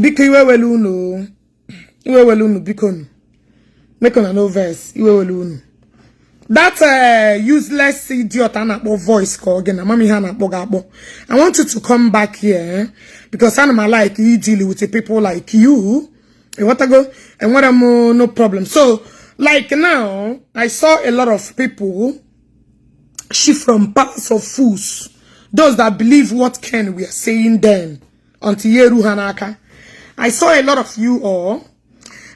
Biko iwe welu unu. Iwe welu unu biko nu. Make on no verse. Iwe welu unu. That useless idiot anakpo voice call again. Mami hanakpo gakpo. I want you to come back here because I'm like you dealing with the people like you. You want to go and what am no problem. So like now I saw a lot of people shift from parts of fools. Those that believe what Ken we are saying then until Yeru Hanaka. I saw a lot of you all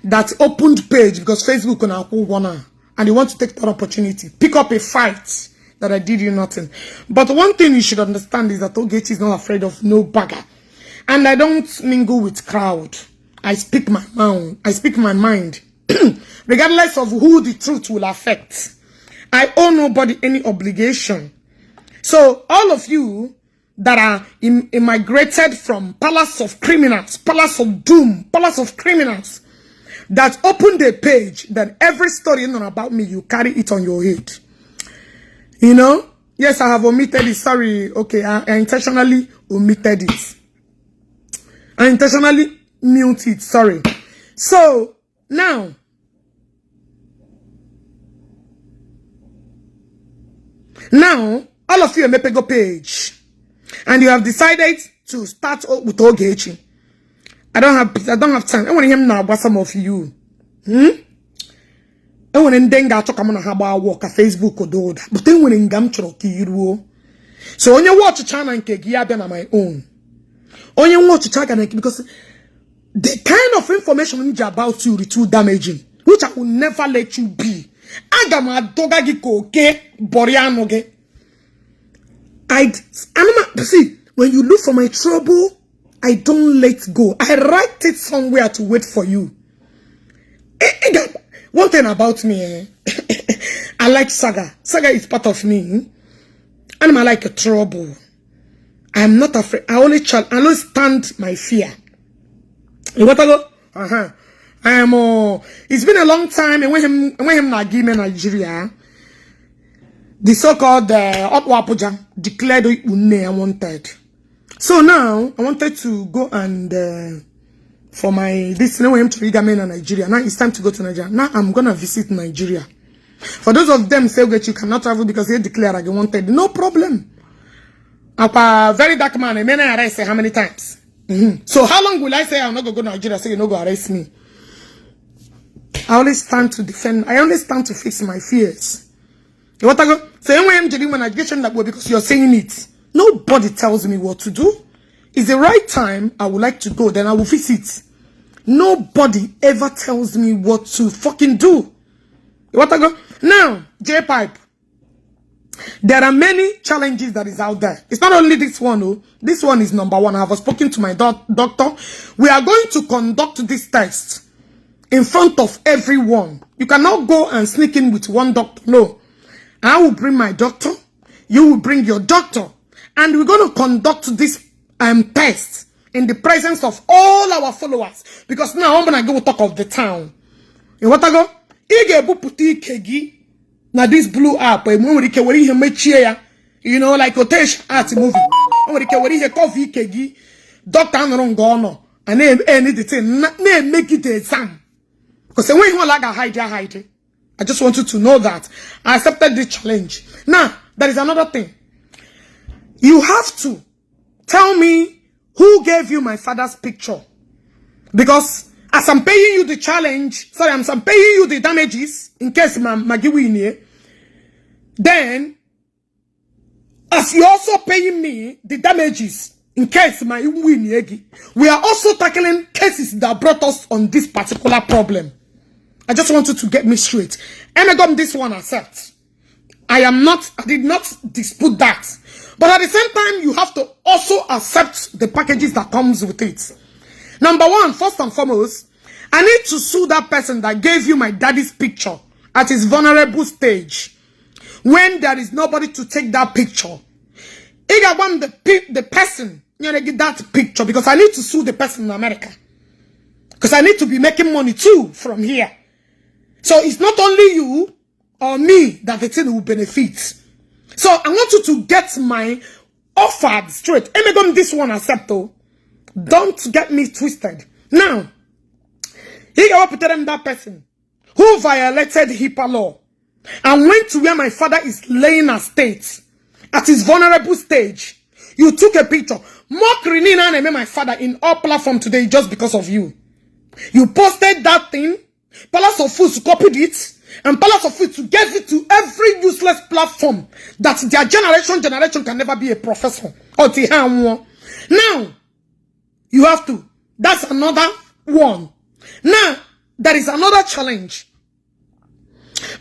that opened page because Facebook on Akwa and you want to take that opportunity. Pick up a fight that I did you nothing. But one thing you should understand is that Ogechi is not afraid of no bagger. And I don't mingle with crowd. I speak my mind. I speak my mind. Regardless of who the truth will affect. I owe nobody any obligation. So all of you that are immigrated from palace of criminals, palace of doom, palace of criminals, that opened a page that every story you know about me, you carry it on your head. You know? Yes, I have omitted it. Sorry. Okay, I intentionally omitted it. I intentionally mute it. Sorry. So, now, all of you are Mepego page. And you have decided to start with Ogechi. I don't have time. I want to hear now about some of you. I want to denga talk among a walk a Facebook or do that. But then when in Gamtro Kiru. So when you watch a channel and Kegiabian on my own. When you watch a channel because the kind of information about you is too damaging, which I will never let you be. Agama dogagiko ke borianoge. See, when you look for my trouble, I don't let go. I write it somewhere to wait for you. One thing about me, I like saga. Saga is part of me. And I like a trouble. I'm not afraid. I always stand my fear. You want to go? It's been a long time. And when him Nigeria, the so-called Akwa declared unwanted. So now I wanted to go and for my this him to Igame in Nigeria. Now it's time to go to Nigeria. Now I'm gonna visit Nigeria. For those of them say that you cannot travel because they declare I wanted, no problem. Akwa very dark man, I may not arrest how many times. So how long will I say I'm not gonna go to Nigeria? Say you no go arrest me. I always stand to defend. I only stand to fix my fears. You want to go? So when I'm doing when I get that way because you're saying it. Nobody tells me what to do. It's the right time. I would like to go. Then I will fix it. Nobody ever tells me what to fucking do. You want to go? Now, Jpac. There are many challenges that is out there. It's not only this one. Oh. This one is number one. I have spoken to my doctor. We are going to conduct this test in front of everyone. You cannot go and sneak in with one doctor. No. I will bring my doctor. You will bring your doctor. And we're going to conduct this test in the presence of all our followers. Because now I'm going to go talk of the town. You want to go? Now this blue app, you know, like Ogechi art movie. Doctor Anrongono. And anything. Make it a exam. Because when you like a hide. I just want you to know that I accepted the challenge. Now, there is another thing. You have to tell me who gave you my father's picture. Because as I'm paying you the challenge, sorry, I'm paying you the damages in case Magiwi, then as you're also paying me the damages in case my win, we are also tackling cases that brought us on this particular problem. I just want you to get me straight. And this one accept. I did not dispute that. But at the same time, you have to also accept the packages that comes with it. Number one, first and foremost, I need to sue that person that gave you my daddy's picture at his vulnerable stage. When there is nobody to take that picture. I want the person, you know, get that picture because I need to sue the person in America. Because I need to be making money too from here. So it's not only you or me that the thing will benefit. So I want you to get my offer straight. This one accept though. Don't get me twisted. Now, he got that person who violated HIPAA law and went to where my father is laying a state at his vulnerable stage. You took a picture. Mockery and my father in all platform today just because of you. You posted that thing. Palace of Foods copied it. And Palace of Foods gave it to every useless platform that their generation can never be a professor. Now, you have to. That's another one. Now, there is another challenge.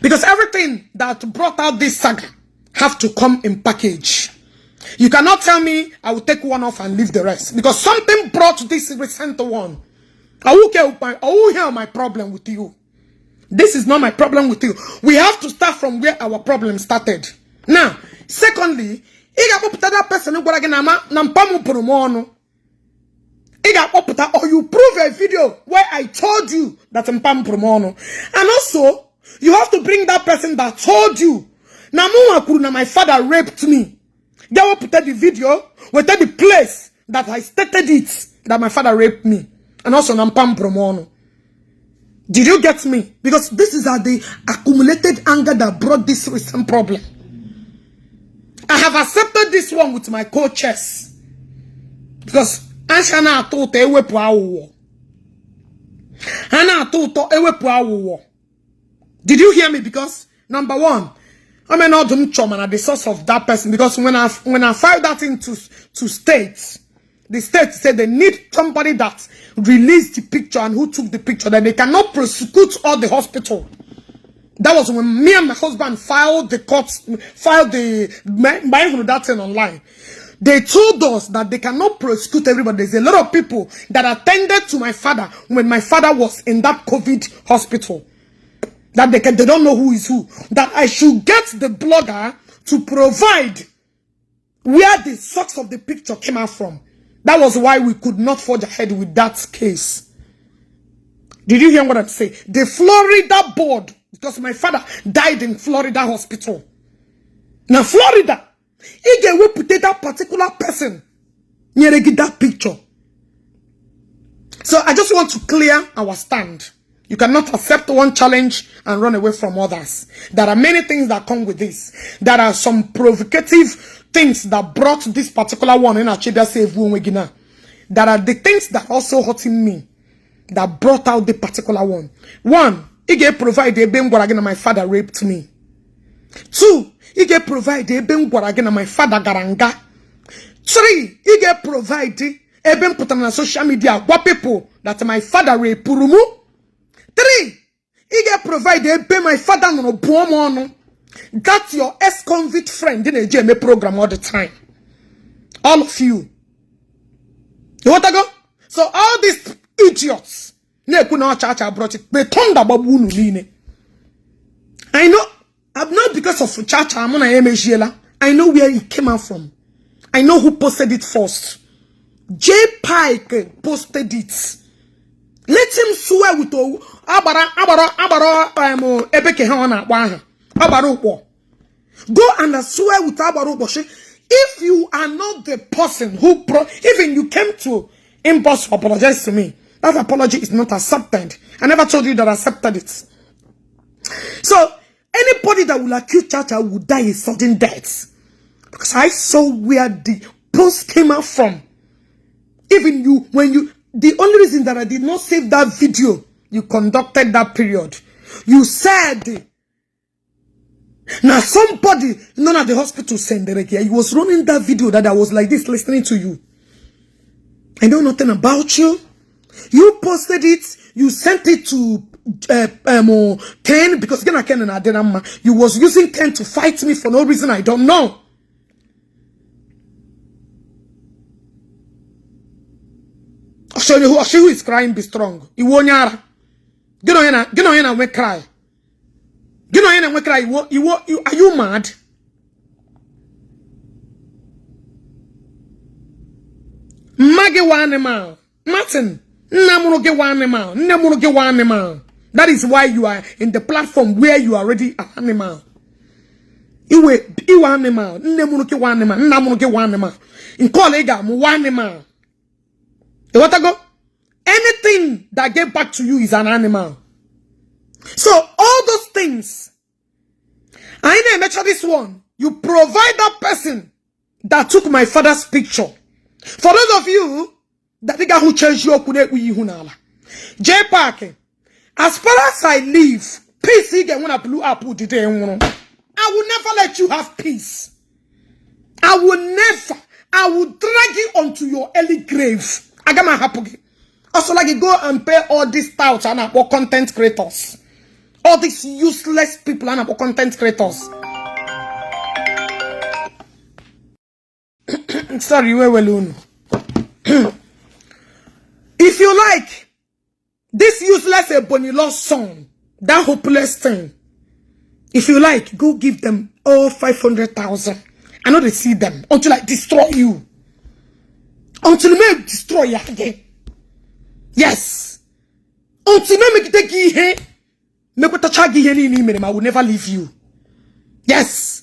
Because everything that brought out this saga have to come in package. You cannot tell me I will take one off and leave the rest. Because something brought this recent one. I will hear my problem with you. This is not my problem with you. We have to start from where our problem started. Now, secondly, that person or you prove a video where I told you that and also you have to bring that person that told you my father raped me. They will put the video with the place that I stated it that my father raped me. And also nampam promono. Did you get me? Because this is the accumulated anger that brought this recent problem. I have accepted this one with my coaches. Because Anshana thought ewepu awo. Hana thought ewepu awo. Did you hear me? Because number one, I may not do trauma at the source of that person. Because when I filed that into states, the state said they need somebody that released the picture and who took the picture, that they cannot prosecute all the hospital. That was when me and my husband filed the that thing online. They told us that they cannot prosecute everybody. There's a lot of people that attended to my father when my father was in that COVID hospital. That they don't know who is who. That I should get the blogger to provide where the source of the picture came out from. That was why we could not forge ahead with that case. Did you hear what I'm saying? The Florida board, because my father died in Florida hospital. Now Florida, he gave put that particular person near that picture. So I just want to clear our stand. You cannot accept one challenge and run away from others. There are many things that come with this. There are some provocative things that brought this particular one in Achida Save Wegina. There are the things that also hurting me that brought out the particular one. One, he gave provide a ben again my father raped me. Two, he gave provide a ben again my father garanga. Three, he gave provide a ben put on social media what people that my father raped purumu. Three, he get provide pay my father no bomono. That's your ex-convict friend in a GMA program all the time. All of you. You want to go? So all these idiots, I know, not because of Chacha, I know where it came out from. I know who posted it first. Jpac posted it. Let him swear with go and swear with if you are not the person who even you came to inbox to apologize to me, that apology is not accepted. I never told you that I accepted it. So anybody that will accuse Chacha will die a sudden death. Because I saw where the post came out from. Even you, the only reason that I did not save that video, you conducted that period. You said, now somebody, none at the hospital sent the he was running that video that I was like this listening to you. I know nothing about you. You posted it, you sent it to Ken, because you was using Ken to fight me for no reason I don't know. I'll show you who is crying, be strong. You won't yara. Get on and we cry. Get on and we cry. Are you mad? Mage one animal. Martin. Namuruge one animal. Namuruge one animal. That is why you are in the platform where you are already an animal. You animal. Namuruge one animal. Namuruge one animal. In colleague, one animal. You want to go? anything that get back to you is an animal. So all those things, I didn't mention this one. You provide that person that took my father's picture. For those of you that think who changed your Jpac, as far as I live, peace again when I blew up with the day. I will never let you have peace. I will drag you onto your early grave. I got my happy. Also, like you go and pay all these touts and about content creators. All these useless people and about content creators. Sorry, we will. If you like this useless Ebonilo song, that hopeless thing, if you like, go give them all 500,000. I know they see them until I destroy you. Until I destroy you again. Yes. Until I make the gihe, I will never leave you. Yes.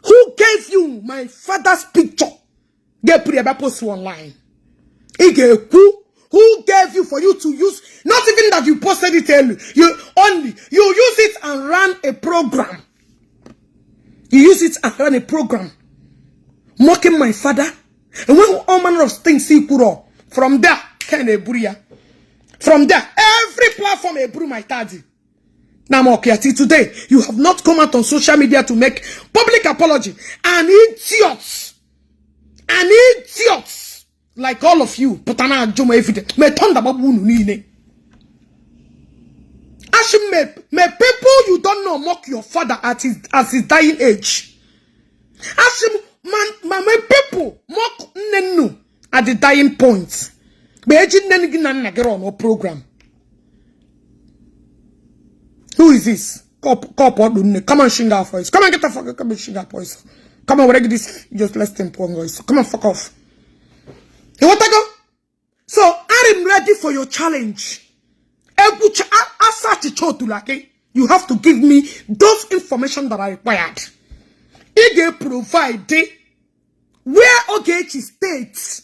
Who gave you my father's picture? Get put a post online. Who gave you for you to use? Not even that you posted it. You use it and ran a program. You use it and ran a program, mocking my father. And when all manner of things he put on, from there, from there, every platform I brew my daddy. Now, okay, today, you have not come out on social media to make public apology. An idiots, like all of you, me people you don't know mock your father at his dying age. My people mock Nenu at the dying point. No program. Who is this? Come on, sing our voice. Come on, get the fuck. Come on, sing our voice. Come on, whatever this just less than voice. Come on, fuck off. You want to go? So I am ready for your challenge. You have to give me those information that are required. Ige provide where Ogechi states,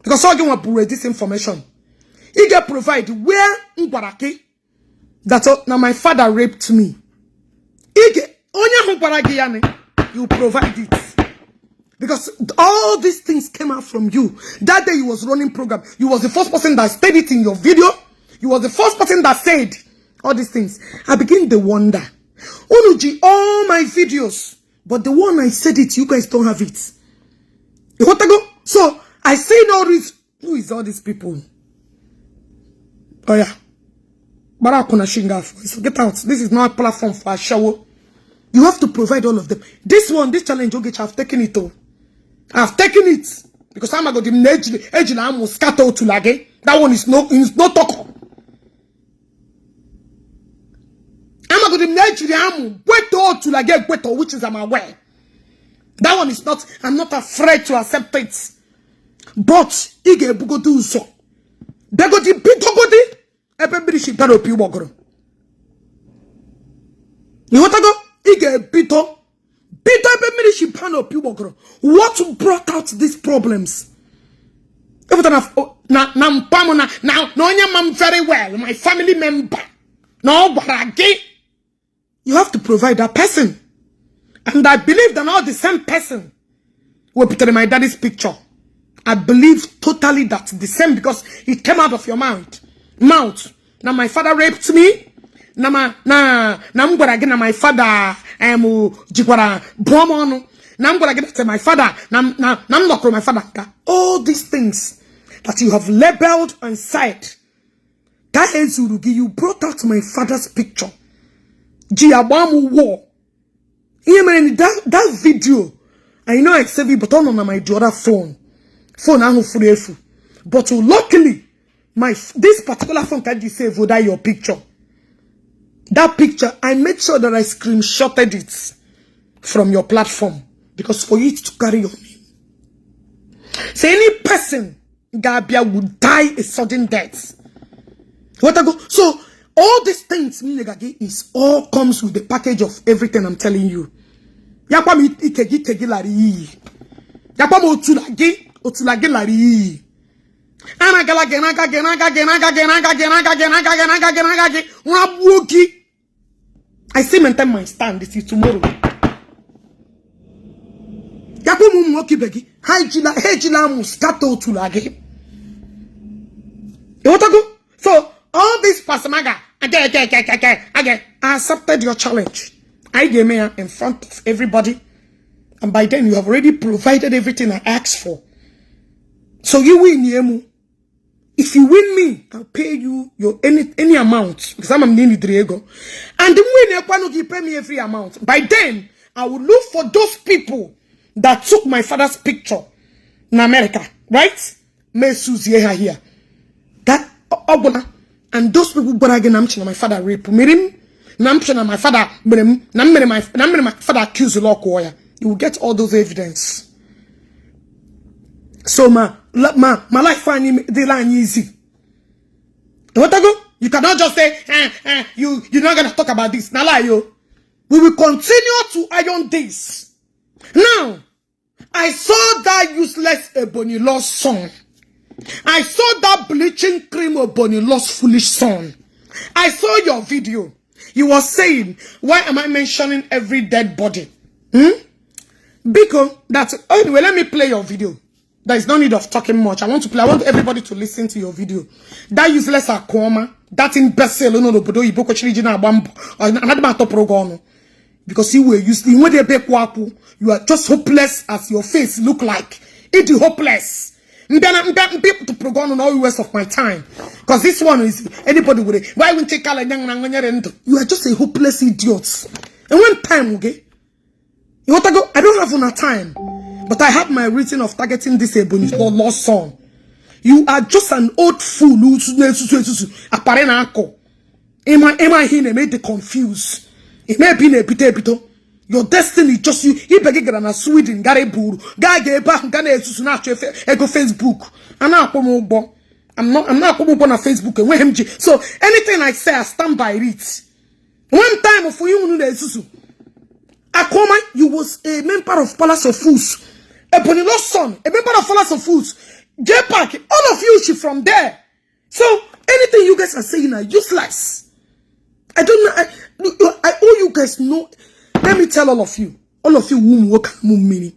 because Ogechi want to read this information. Ige provide where Ngwarake that now my father raped me. Ige onya Ngwarake yani, you provide it. Because all these things came out from you. That day you was running program. You was the first person that said it in your video. You was the first person that said all these things. I begin to wonder. Onuji, all my videos. But the one I said it, you guys don't have it. You want to go? So, I say all this. Who is all these people? Oh yeah. Barakuna Shinga. So get out. This is not a platform for a show. You have to provide all of them. This one, this challenge, Ogechi, I've taken it all. I've taken it. Because I'm going to edge scatter to lage. That one is no talk. I'm going to edge the arm to lage, which is I'm aware. That one is not, I'm not afraid to accept it. But, Ige Bugo do so. Begodi Bitogodi, everybody should pay up you. You want to go? Ige Bito. What brought out these problems? Now, very well, my family member. No, but again, you have to provide that person. And I believe that not the same person will put in my daddy's picture. I believe totally that's the same because it came out of your mouth. Now my father raped me. Now my father jikwara bomono. Now I'm gonna get to my father. Now I'm not my father. All these things that you have labeled and said. That you brought out my father's picture. Jiabamu war. That video. I know I saved it, but on my other phone. But luckily, this particular phone can save without your picture. That picture, I made sure that I screenshotted it from your platform. Because for it to carry on. So any person, Gabia, would die a sudden death. What I go? So all these things is all comes with the package of everything I'm telling you. Yapam itegi lari. Yapam otulagi lari. I still maintain my stand. This is tomorrow. So all this pasamaga, I accepted your challenge. I gave me in front of everybody, and by then you have already provided everything I asked for. So you win, Yemu. If you win me, I'll pay you your any amount because I'm Nini Driego. And the winner you pay me every amount. By then, I will look for those people that took my father's picture in America, right? Me Susie here. That and those people bragging my father rape. Mirim, Namchana my father, my father accused the law. You will get all those evidence. So my life finding the line easy. What I go? You cannot just say, you're not gonna talk about this. Now lie yo. We will continue to iron this. Now, I saw that useless Ebony lost son. I saw that bleaching cream Ebony lost foolish son. I saw your video. You were saying, why am I mentioning every dead body? Because that's anyway, let me play your video. There is no need of talking much. I want everybody to listen to your video. That useless Akwa, that imbecile, because you were useless. When they you are just hopeless as your face look like. It is hopeless. People to program on all waste of my time. Because this one is anybody would why won't take you are just a hopeless idiot. And when time okay? You want to go? I don't have enough time. But I have my reason of targeting this Ebony lost son. You are just an old fool who apparent uncle. Emma Hine made the confused. It may be a bit. Your destiny just you. He began a Sweden, Gariburu, Gageba, Ego Facebook. I'm not on Facebook and so anything I say, I stand by it. One time for you, Akwa, you was a member of Palace of Fools. Ebony lost son, a member of Palace of Fools. Jpac, all of you, she from there. So anything you guys are saying are useless. I don't know. I owe you guys know. Let me tell all of you who work mini.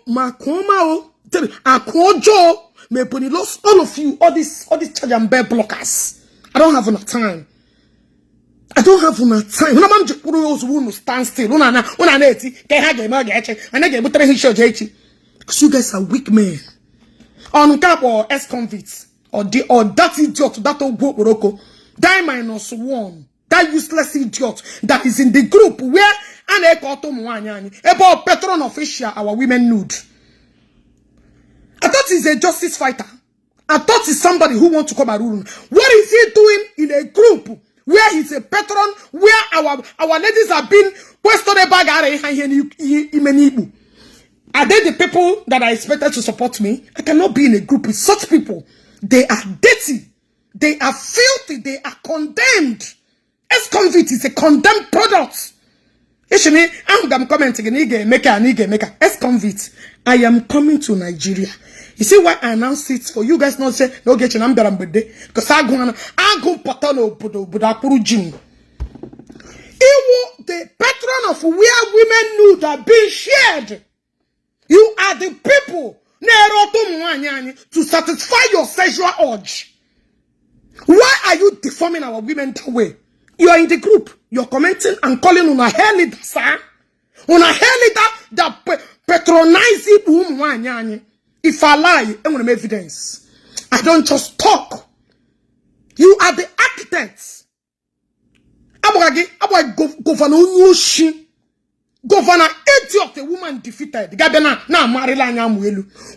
Makoma tell me Akwa me Ebony lost all of you, all these charge and bear blockers. I don't have enough time. I don't have enough time. When I'm just going stand still. Because you guys are weak men. On cap or ex-convicts. Or that idiot, that old Boroko. Die -1. That useless idiot that is in the group where about patron official our women nude. I thought he's a justice fighter. I thought he's somebody who wants to come and rule. What is he doing in a group where he's a patron, where our ladies have been questioned back? Are they the people that are expected to support me? I cannot be in a group with such people. They are dirty. They are filthy. They are condemned. Ex-convict is a condemned product. I'm commenting. Ex-convict. I am coming to Nigeria. You see why I announced it for you guys not say no get your number because I go patano budapuru gym. The patron of where women nude are being shared. You are the people to satisfy your sexual urge. Why are you deforming our women that way? You are in the group. You're commenting and calling on a hair leader, sir. On a hair leader that patronizing women. If I lie, I'm going to make evidence. I don't just talk. You are the architects. Governor idiot, a woman defeated.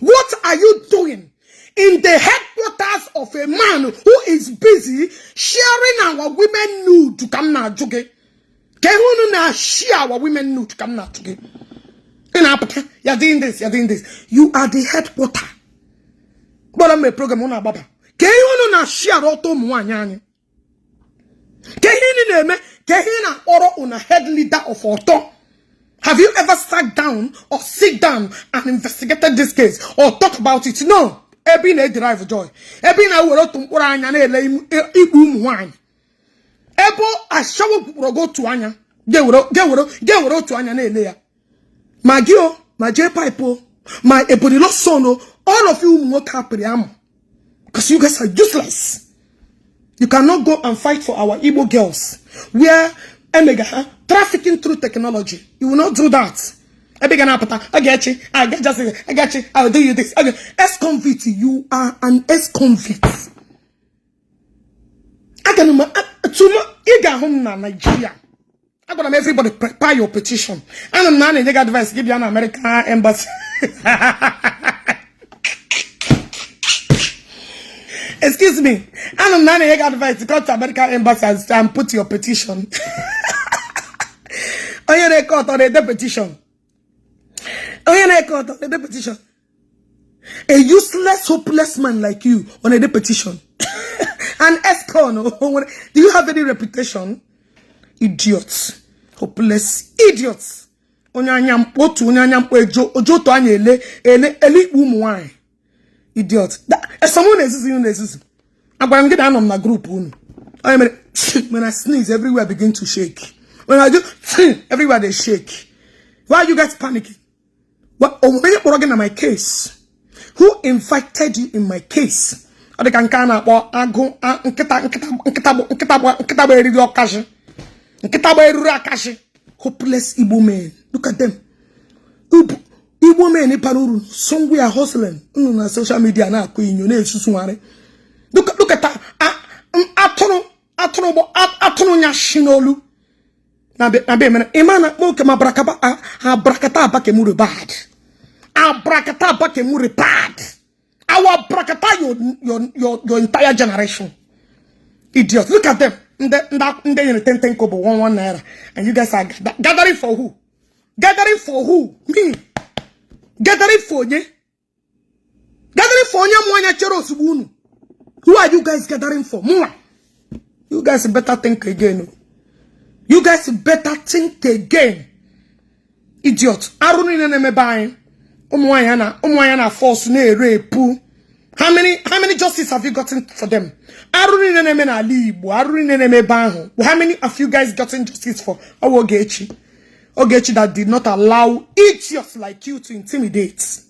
What are you doing in the headquarters of a man who is busy sharing our women nude to come now? Share our women nude to come now. You're doing this, you're doing this. You are the headquarter. But I'm a program on a baba. Can you not share auto muanyani? Can you not on a head leader of auto? Have you ever sat down or sit down and investigated this case or talk about it? No. Ebi na derive joy. Ebi na were otu mkpụrụ anya na ele igbu ụmụ nwanyị. Ebo ashawo kpụrụ go to anya. Ge were otu anya na ele ya. Ma gio, ma Jpac, my Ebony Lost Son, all of you won't happy am. Because you guys are useless. You cannot go and fight for our Igbo girls. We are trafficking through technology. You will not do that. I get you. I get you. I'll do you this. Ex-convict, you are an ex-convict. I can home Nigeria. I'm gonna make everybody prepare your petition. And I'm not advice. Give you an American embassy. Excuse me. I'm not advice to go to American embassy and put your petition. On your record on the petition. On your record on the petition. A useless, hopeless man like you on a petition. An escort. Do you have any reputation? Idiots. Hopeless idiots. Idiots. Someone is I'm going to get down on my group. When I sneeze, everywhere begin to shake. When I do, everywhere they shake. Why are you guys panicking? What? Oh, when you're in my case, who invited you in my case? Or the kankana or ago hopeless Igbo men. Look at them. Igbo men in Paruru, somewhere hustling on social media now. Look at that. Atono nyashinolu. Imana moke mabrakaba abrakata bakemure bad. Abrakata bakemure bad. Our brakata your entire generation. Idiots. Look at them. Ten kobo 1 naira. And you guys are gathering for who? Gathering for who? Me. Gathering for ye. Gathering for ye mwanya chero subunu. Who are you guys gathering for? Mwa. You guys better think again. You guys better think again. Idiot. Aruni nene buying. Umwayana force ne rape. How many justice have you gotten for them? How many of you guys gotten justice for Ogechi? Ogechi that did not allow idiots like you to intimidate.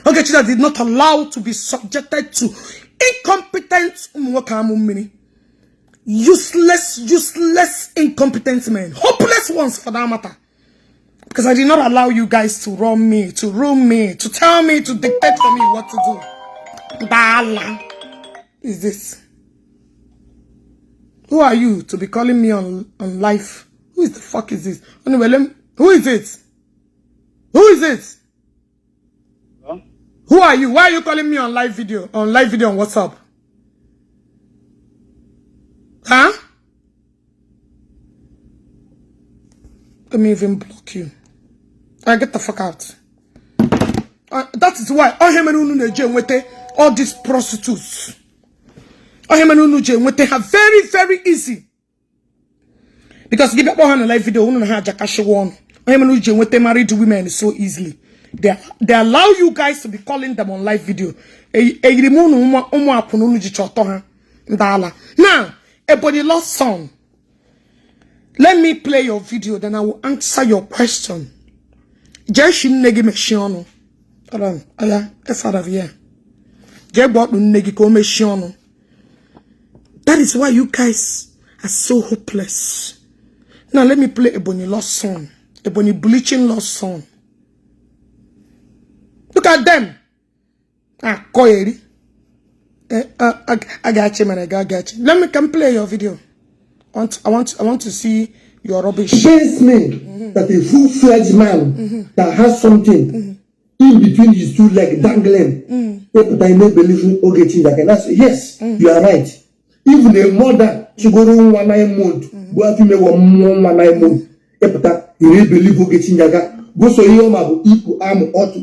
Ogechi that did not allow to be subjected to incompetent useless, incompetent men. Hopeless ones for that matter. Because I did not allow you guys to run me, to room me, to tell me, to dictate for me what to do. Bala. Is this? Who are you to be calling me on live? Who is the fuck is this? Anyway, who is it? Who is it? Huh? Who are you? Why are you calling me on live video? On live video on WhatsApp? Huh? Let me even block you. I get the fuck out. That is why all these prostitutes, have very, very easy. Because give up on a live video, married women so easily. They allow you guys to be calling them on live video. Now, Ebony Lost Son. Let me play your video, then I will answer your question. That is why you guys are so hopeless. Now let me play Ebony Lost Son. Ebony Bleaching Lost Son. Look at them. Koyeri. I got you, man. I got you. Let me come play your video. I want to see your rubbish. Against me that a full-fledged man that has something in between his two legs dangling. But I may believe in Ogechi that can answer. Yes, you are right. Even a mother, she go on 1 month. Go after me 1 month. But you may believe Ogechi Jaga. Go so you ma equal arm ought.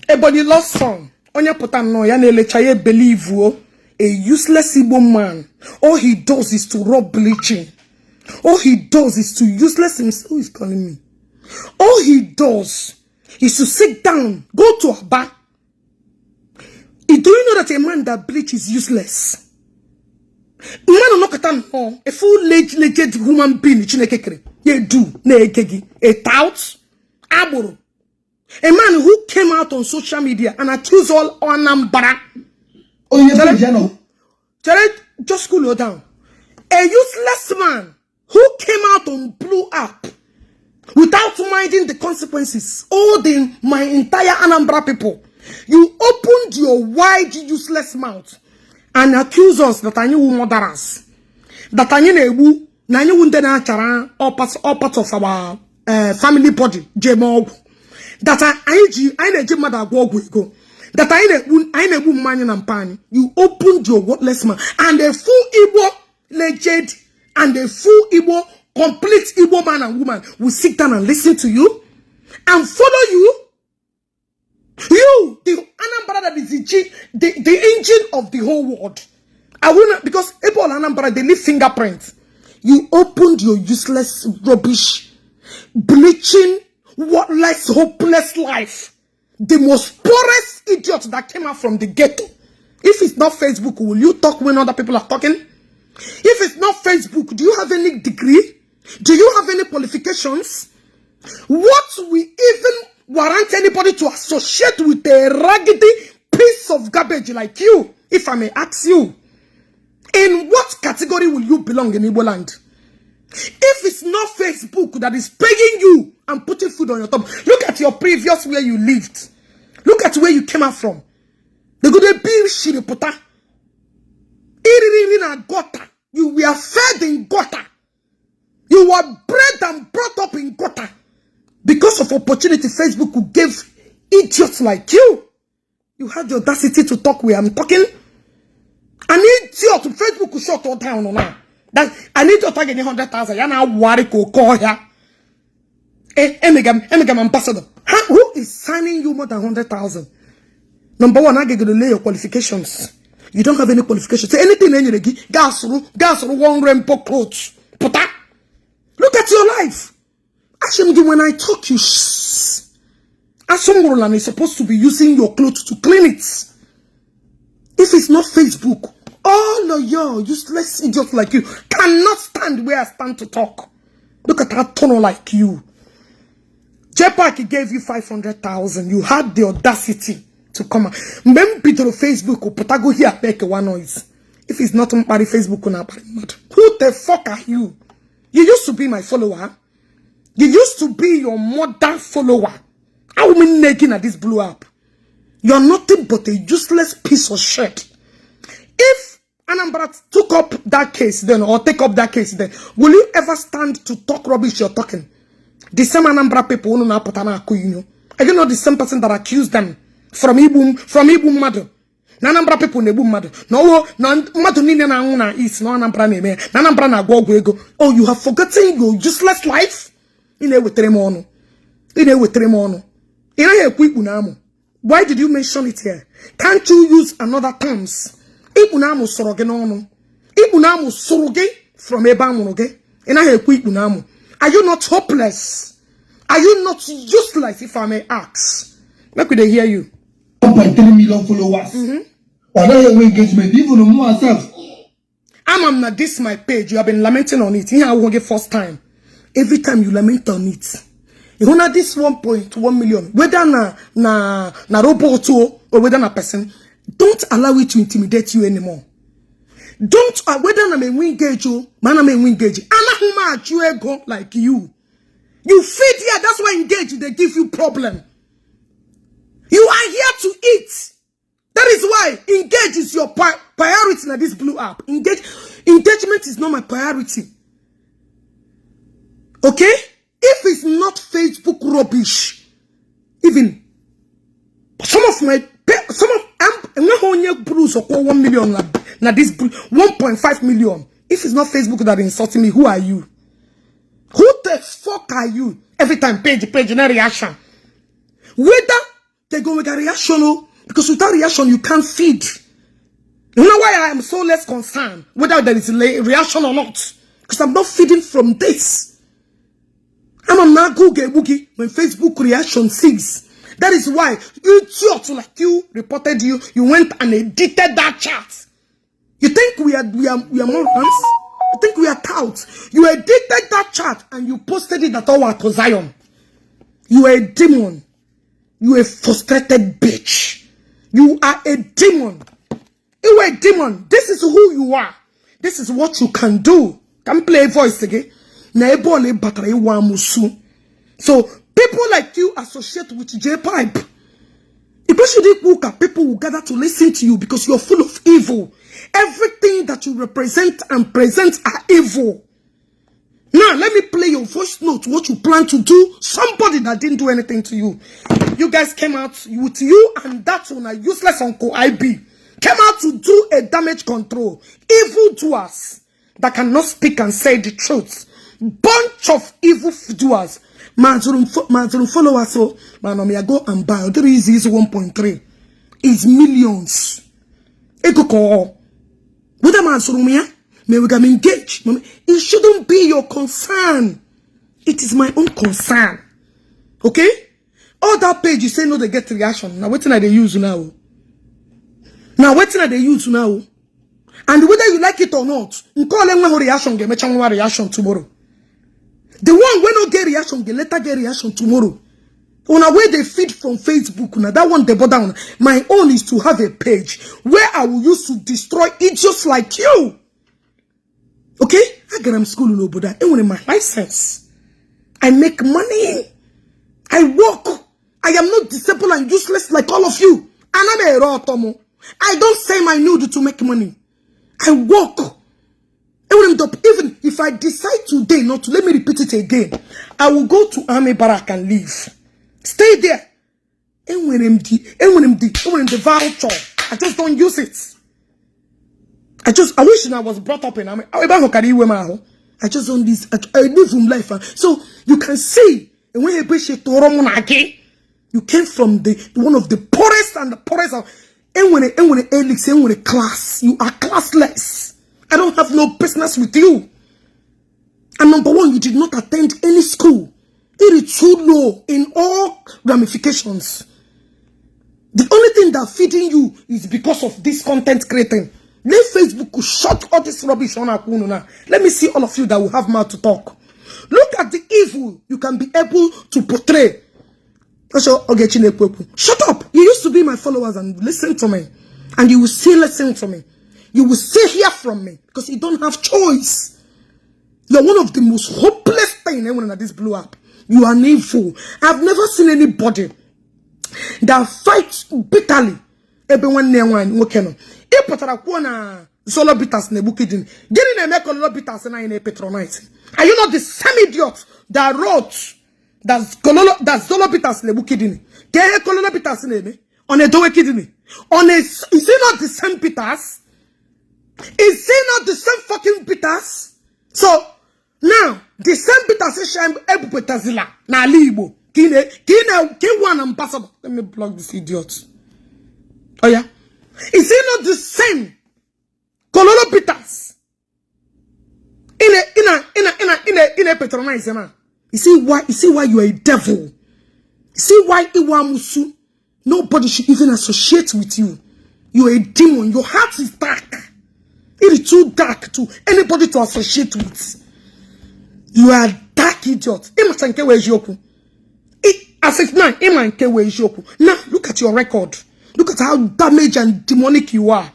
Ebony Lost Son. Onya pota no ya na chaye believe wo. A useless Igbo man. All he does is to rob bleaching. All he does is to useless himself. Who is calling me? All he does is to sit down, go to a bar, Do you know that a man that bleach is useless? Man no katan no, a full legit human being chineke ye do na ekegi, a tout, aboro. A man who came out on social media and accused all Anambra. Oh, yes, Jared, just cool her down. A useless man who came out on blew up without minding the consequences. My entire Anambra people. You opened your wide, useless mouth and accuse us that I knew murderers. That I knew all parts of our family body. That I mother go. That I never money and pan. You opened your worthless mouth and a full Igbo legend and a full Igbo, complete Igbo man and woman will sit down and listen to you and follow you. You, the Anambra that is the engine of the whole world. I will not, because Igbo and Anambra, they leave fingerprints. You opened your useless, rubbish, bleaching, worthless, hopeless life. The most poorest idiot that came out from the ghetto. If it's not Facebook, will you talk when other people are talking? If it's not Facebook, do you have any degree? Do you have any qualifications? What will even warrant anybody to associate with a raggedy piece of garbage like you? If I may ask you, in what category will you belong in Igbo land? If it's not Facebook that is paying you and putting food on your top, look at your previous where you lived. Look at where you came out from. The good be shiripota. In gutter. You were fed in gutter. You were bred and brought up in gutter. Because of opportunity, Facebook will give idiots like you. You had the audacity to talk where I'm talking. An idiot, Facebook will shut all down on now. That I need to target 100,000. Yana worry ko call here. Emigam ambassador. Who is signing you more than 100,000? Number one, I get to lay your qualifications. You don't have any qualifications. Say anything in your gas one rainbow clothes. Puta. Look at your life. Actually, when I talk, you Asomrolan is supposed to be using your clothes to clean it. If it's not Facebook, all of your useless idiots like you cannot stand where I stand to talk. Look at that tunnel like you. Jpac gave you 500,000. You had the audacity to come out. Maybe to Facebook or Potago here make one noise. If it's not on Facebook, who the fuck are you? You used to be my follower. You used to be your mother follower. I will be naked at this blew up. You're nothing but a useless piece of shit. If Anambra took up that case then, or take up that case then, will you ever stand to talk rubbish you're talking? The same Anambra people who know are you not the same person that accused them from Igbo mother? Anambra people nebu mother. No, mother ni na una is no Anambra name. Anambra na go ego. Oh, you have forgotten your useless life. Ine wetere mo no. Why did you mention it here? Can't you use another terms? Ibunamu soroge no no. Ibunamu soroge from ebamunoge. Ibunamu. Are you not hopeless? Are you not useless, if I may ask? Let me hear you. 1.3 million followers. Engagement, even more myself. I'm not this my page. You have been lamenting on it. Here I won't get first time. Every time you lament on it. You know this 1.1 million. Whether na robot or whether na person, don't allow it to intimidate you anymore. Don't whether na me engage you, man na me engage. Anahuma at go like you. You feed here, that's why engage they give you problem. You are here to eat. That is why engage is your priority na this blue app. Engagement is not my priority. Okay? If it's not Facebook rubbish, even I'm not only bruise or 1 million na this 1.5 million. If it's not Facebook that insulting me, who are you? Who the fuck are you? Every time page, no reaction. Whether they go with a reaction, because without reaction you can't feed. You know why I am so less concerned whether there is a reaction or not? Because I'm not feeding from this. I'm not Google boogie when Facebook reaction sees That is why idiots like you reported you went and edited that chat. You think we are morons? You think we are touts? You edited that chat and you posted it at our to Zion. You are a demon. You are a frustrated bitch. You are a demon. You are a demon. This is who you are. This is what you can do. Can play voice again. So people like you associate with Jpac. People will gather to listen to you because you're full of evil. Everything that you represent and present are evil. Now, let me play your voice note, what you plan to do. Somebody that didn't do anything to you. You guys came out with you and that one, a useless Uncle IB. Came out to do a damage control. Evil doers that cannot speak and say the truth. Bunch of evil doers. Manzurum followers, so man, go and buy. The reason is 1.3. It's millions. Eko whether Manzurum, may we can engage. It shouldn't be your concern. It is my own concern. Okay? All that page you say no, they get reaction. Now waiting they use now. Now waiting they use now. And whether you like it or not, you call them reaction, get reaction tomorrow. The one when no get reaction, get later get reaction tomorrow. On a way they feed from Facebook, now that one they bother on. My own is to have a page where I will use to destroy idiots like you. Okay? I get them school in Oboda. And when my license, I make money. I work. I am not disabled and useless like all of you. And I'm a raw Tomo. I don't say my nude to make money. I work. Even if I decide today not to, let me repeat it again. I will go to Army Barrack and leave. Stay there. And when the voucher, I just don't use it. I wish I was brought up in Army. I just don't use it. I live from life. So you can see, and when you came from one of the poorest and the poorest of, and when a class, you are classless. I don't have no business with you. And number one, you did not attend any school. It is too low in all ramifications. The only thing that feeding you is because of this content creating. Let Facebook shut all this rubbish on Akuna. Let me see all of you that will have mouth to talk. Look at the evil you can be able to portray. Ogechi Okeke, shut up. You used to be my followers and listen to me. And you will still listen to me. You will still hear from me. Because you don't have choice. You're one of the most hopeless things that this blew up. You are an evil. I've never seen anybody that fights bitterly. Everyone near one. If Patarakuana Zolo bitters nebukidin, getting a make a lot bitters and I patronize. Are you not the same idiot that wrote that Zolo bitters nebukidin? Get Cololo bitters name on a doe kidney. On a is it not the same bitters? Is it not the same fucking bitters? So now the same bitters is shame ebutazilla na libo. Kine one ambassador. Let me block this idiot. Oh yeah. Is it not the same? Kololo bitters. In a patronizer. You see why you are a devil. You see why Iwamusu. Nobody should even associate with you. You are a demon. Your heart is dark. It is too dark to anybody to associate with. You are a dark idiot. Now look at your record. Look at how damaged and demonic you are.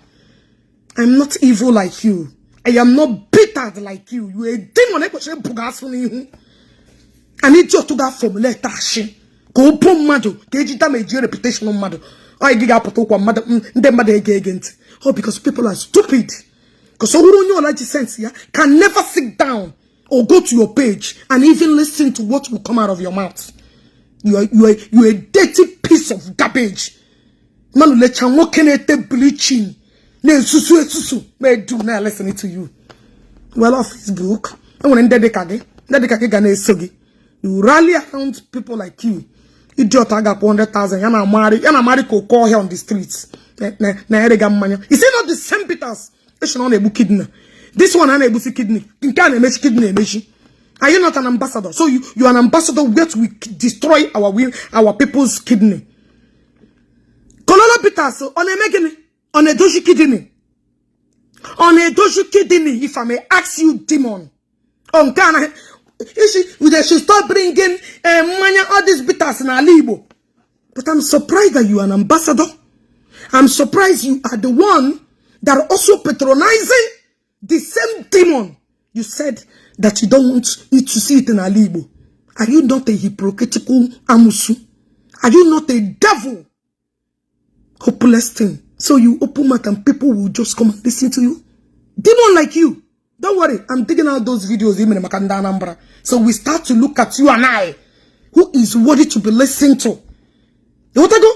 I'm not evil like you. I am not bitter like you. You are a demon. I need you to go formula tashi. Go pom mado. Geji damage your reputation on mado. I give up to one mother. Oh, because people are stupid. Because so who don't know like sense here can never sit down or go to your page and even listen to what will come out of your mouth. You are a dirty piece of garbage. Man, let you walk in at the bleaching. Then susu may do now listening to you. Well, on Facebook, I want to dedicate Gane Sogi. You rally around people like you. Idiot, I got 100,000. Yana marry call here on the streets. You see, not the same Peters. It's not a kidney. This one, I'm able to kidney. You can't make kidney. Are you not an ambassador? So you are an ambassador where we destroy our people's kidney. Anambra bitters on a megini, on a doshi kidney. On a doshi kidney, if I may ask you, demon. On Ghana, they should start bringing all these bitters in Igbo. But I'm surprised that you are an ambassador. I'm surprised you are the one that are also patronizing the same demon. You said that you don't want it to see it in Igbo. Are you not a hypocritical amusu? Are you not a devil? Hopeless thing. So you open mouth and people will just come and listen to you. Demon like you. Don't worry, I'm digging out those videos in Makanda Anambra. So we start to look at you and I, who is worthy to be listened to. You want to go?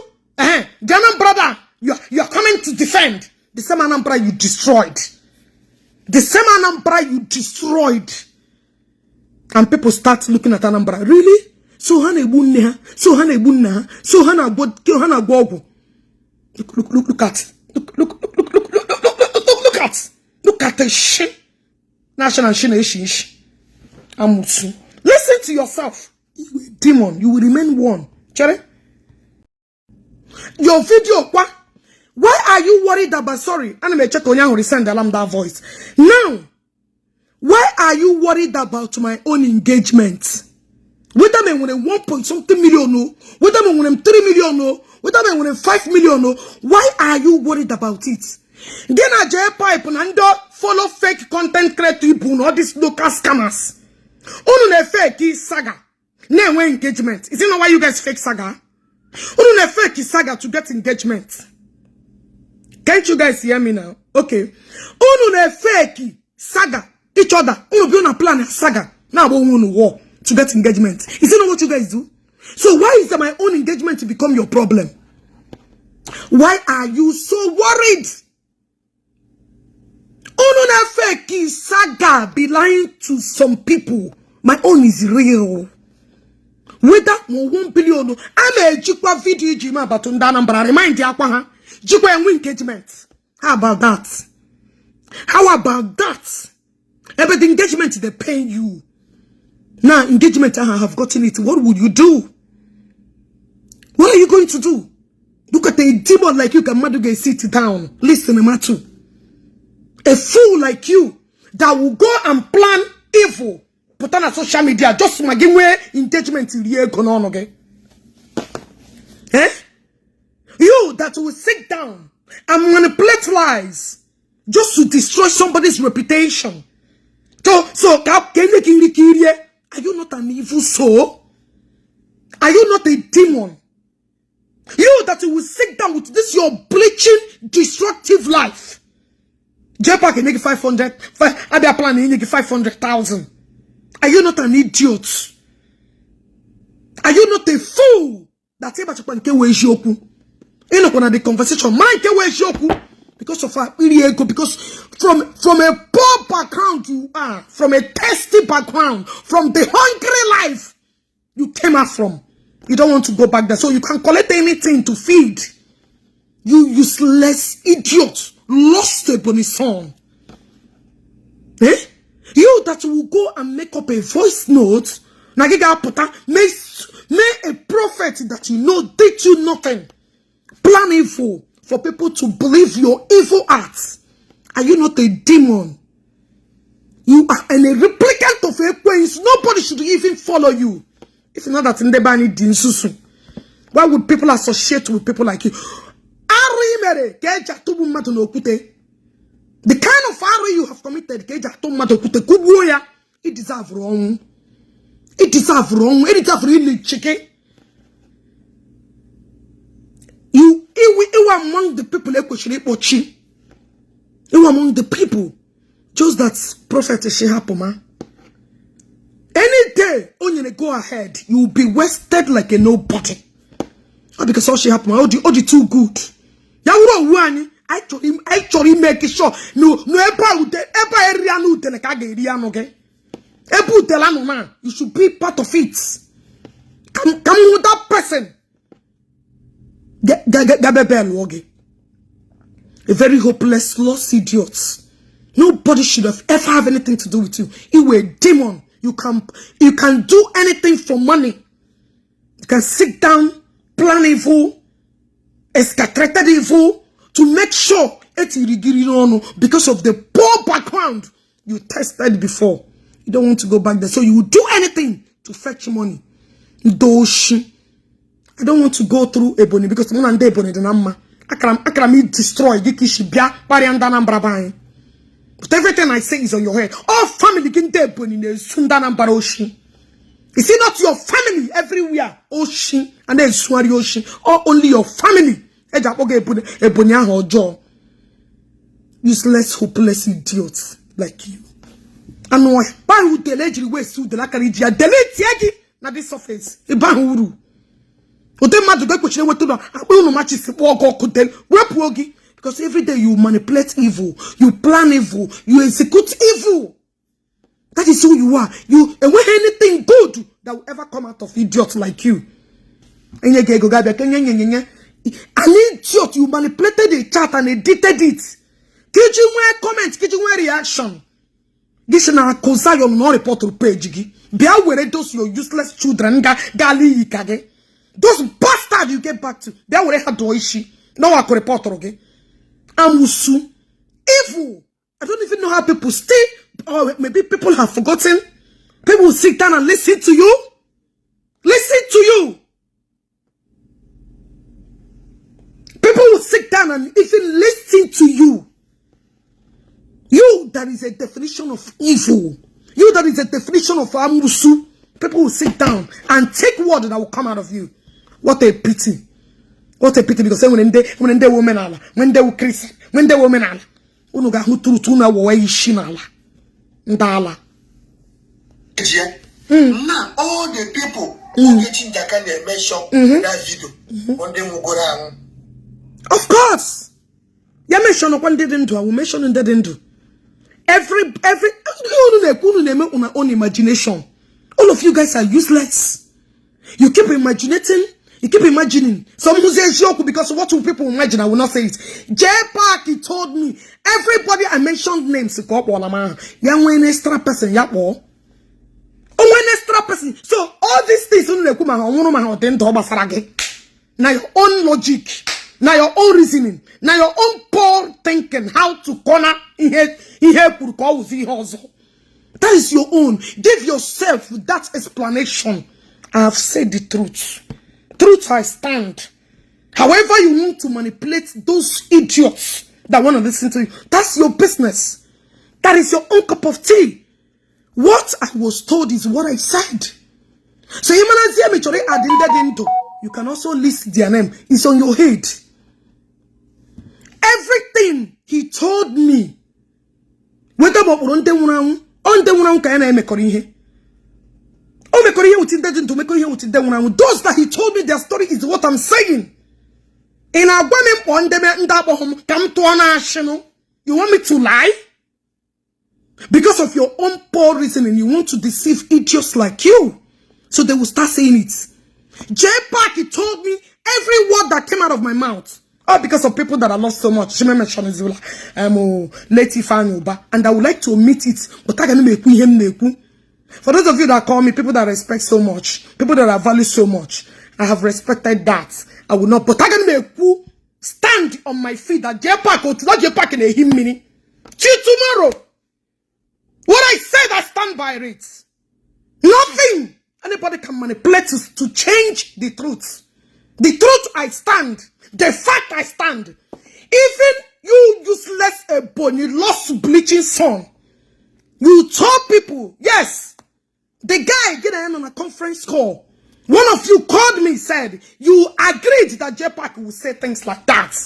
Ghana brother, you are coming to defend the same Anambra you destroyed. The same Anambra you destroyed. And people start looking at Anambra. Really? So hana ebunne, so hana ebunna, so hana gogo. Look at. Look at the shit. National shinish. Amusu. Listen to yourself. You a demon. You will remain one. Cherry. Your video, what? Why are you worried about? Sorry, I may check on you send alarm that voice. Now, why are you worried about my own engagement? Whether I want 1 point something million, no. Whether I want 3 million, no. Whether I want 5 million, no. Why are you worried about it? Then I Jpac and follow fake content creator all these local scammers. Only fake saga. No engagement. Is it not why you guys fake saga? Only fake saga to get engagement. Can't you guys hear me now? Okay. Only fake saga each other. Only be on a plan saga. Now we want war to get engagement. Is it not what you guys do? So why is my own engagement to become your problem? Why are you so worried? Onuna fake saga be lying to some people. My own is real. Whether 1 billion, I'm a Jpac video jima about Anambra. Remind the Akwa ha. Jpac and engagement. How about that? How about that? Every engagement they pay you. Now engagement I have gotten it. What would you do? What are you going to do? Look at a demon like you can maduge sit down. Listen, Matu. A fool like you that will go and plan evil, put on a social media, just my game way engagement in the year going on, okay? Eh? You that will sit down and manipulate lies just to destroy somebody's reputation. So are you not an evil soul? Are you not a demon? You that will sit down with this your bleaching, destructive life. Jpac can make 500. I be planning to make 500,000. Are you not an idiot? Are you not a fool? That's about to can we joku. You know the conversation. Man can we joku because of our ego. Because from a poor background you are, from a thirsty background, from the hungry life you came out from. You don't want to go back there, so you can collect anything to feed. You useless idiot. Lost a bonny son. Eh? You that will go and make up a voice note, may a prophet that you know did you nothing. Plan evil for people to believe your evil acts. Are you not a demon? You are a replicant of a prince. Nobody should even follow you. If not that in the bani dinsusu, why would people associate with people like you? The kind of error you have committed, it deserves wrong. It deserves wrong. It deserves really chicken. You were among the people. You were among the people. Just that prophet Shehapoma. Any day, when you go ahead, you will be wasted like a nobody. Because all Shehapoma, all the too good. Actually make sure no you should be part of it. Come with that person. A very hopeless, lost idiot. Nobody should have ever have anything to do with you. You were a demon. You can do anything for money. You can sit down, plan evil. escalated evil to make sure because of the poor background you tested before. You don't want to go back there. So you will do anything to fetch money. Doshi. I don't want to go through Ebony because Mona and Ebony the number. Akram destroy Dikishibia, Pariandana Brabai. But everything I say is on your head. All family can Ebony in Sundanam Baroshi. Is it not your family everywhere? Oshi and then Swari Oshi. Or only your family. Ebony or Joe. Useless, hopeless idiots like you. And why would the legend waste to the Lakaridia? Delete Yagi na this surface. Ibahuru. Because every day you manipulate evil, you plan evil, you execute evil. That is who you are. You and when anything good that will ever come out of idiots like you. An idiot, you manipulated the chat and edited it. Did you wear comments? Did you wear reaction? This is not a your no report to page. Be aware those your useless children. Gali ikage. Those bastards you get back to. Be aware how do she. No I could report okay. Amusu. Evil. I don't even know how people stay. Or maybe people have forgotten. People will sit down and listen to you. Listen to you. People will sit down and even listen to you. You, that is a definition of evil. You, that is a definition of amusu. People will sit down and take word that will come out of you. What a pity. What a pity. Because when they women are, when they were Christian, when they women are, unuga hutuna wa ishinala. Ndala. Now, all the people who get in Japan they mention that video on them will go down. Of course. You mention one didn't do, I will mention and didn't do. Every own imagination. All of you guys are useless. You keep imagining. You keep imagining. Some who say joke because what will people imagine? I will not say it. Jpac, he told me. Everybody I mentioned names. Young one extra person. One extra person. So all these things now your own logic. Now your own reasoning. Now your own poor thinking. How to corner in here. That is your own. Give yourself that explanation. I have said the truth. Truth I stand. However you want to manipulate those idiots that want to listen to you, that's your business. That is your own cup of tea. What I was told is what I said. So you can also list their name. It's on your head. Everything he told me. Those that he told me their story is what I'm saying. In a you want me to lie? Because of your own poor reasoning, you want to deceive idiots like you. So they will start saying it. Jpac, he told me every word that came out of my mouth. Oh, because of people that I love so much. And I would like to omit it. But I can make him. For those of you that call me, people that I respect so much, people that I value so much, I have respected that. I will not, but I can make stand on my feet that Jpac or to not Jpac in a him mini. Till tomorrow. What I said, I stand by it. Nothing. Anybody can manipulate to change the truth. The truth I stand. The fact I stand. Even you useless Ebony lost bleaching son. You told people, yes. The guy get on a conference call. One of you called me, said, you agreed that Jpac will say things like that.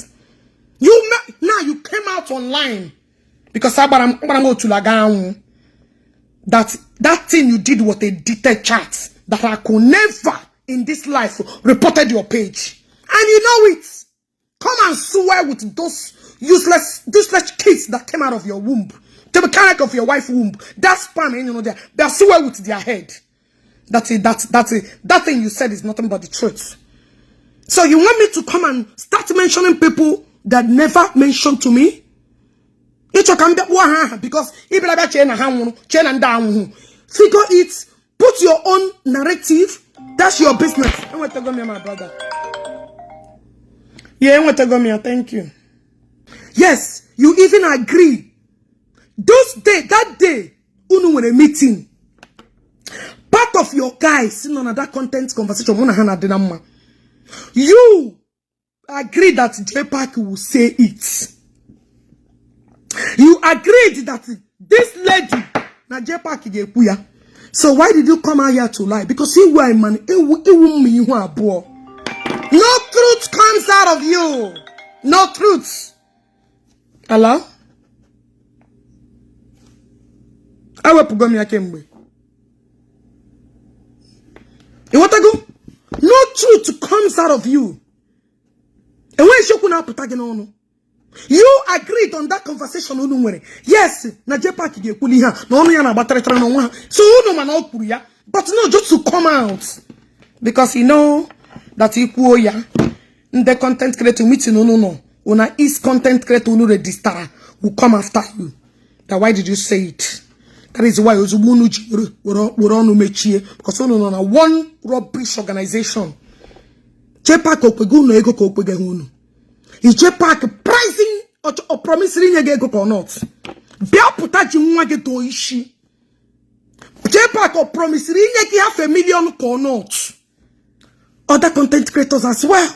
Now you came out online. Because that thing you did was a detailed chat that I could never in this life reported your page. And you know it. Come and swear with those useless kids that came out of your womb. The mechanic of your wife's womb. That sperm, you know, they swear with their head. That thing you said is nothing but the truth. So you want me to come and start mentioning people that never mentioned to me? Because figure it, put your own narrative. That's your business. My brother. Yeah, thank you. Yes, you even agree. That day, unu were a meeting. Part of your guys sitting on that content conversation, you agree that Jpac will say it. You agreed that this lady, na Jpac, so why did you come out here to lie? Because you were a man. No truth comes out of you. No truth. Hello? I will put me a kembe. You want to go? No truth comes out of you. And when you now put on, you agreed on that conversation. Yes, na Jpac ge kuli ha. No no yana battery no one. So no man all ya. But no, just to come out. Because you know that you kuo ya. The content creator meeting no. Una is content creator no register will come after you. That why did you say it? That is why we're on because we are one rubbish organization. Jpac okpegu no ego ko okpege hunu. Is Jpac pricing or promising ego or not? Bia putaji nwa ge to ishi. Jpac or promising ki $500,000 or not. Other content creators as well.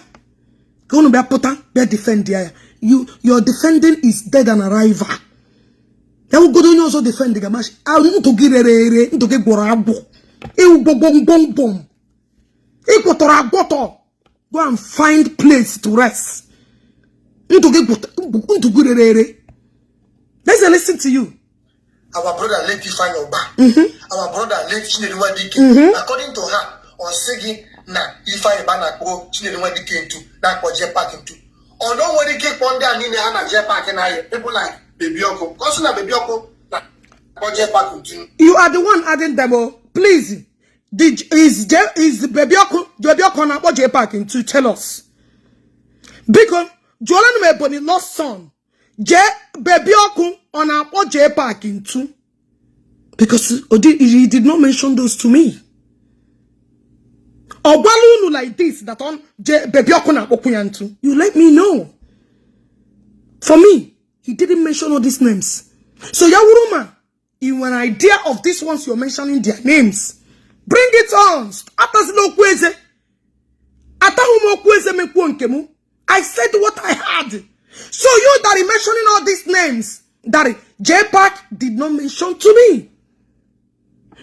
Gonna be puta be defend there. Your defending is dead and arrival. Ya go do also defend the gamash. I want to get into get borabo. E bom. E go and find place to rest. Let's listen to you. Our brother let you find your back. Our brother let Chineduwa Dike. According to her, on Segi na if I ban go Chineduwa Dike into that was Jpac into. Although when they get one day and in the hand of Jpac and I people like Baby Oko. Because na Baby Oko na Jpac into. You are the one adding them. Please. Is Baby Oko na Jpac into? Tell us. Because Jolan Meboni lost son. Baby Oko on a Jpac into. Because he did not mention those to me. Or balloon like this that on Baby Oko na Okuyantu. You let me know. For me, he didn't mention all these names. So Yawuruma, you have an idea of these ones you're mentioning their names. Bring it on. I said what I had. So you that are mentioning all these names that Jpac did not mention to me.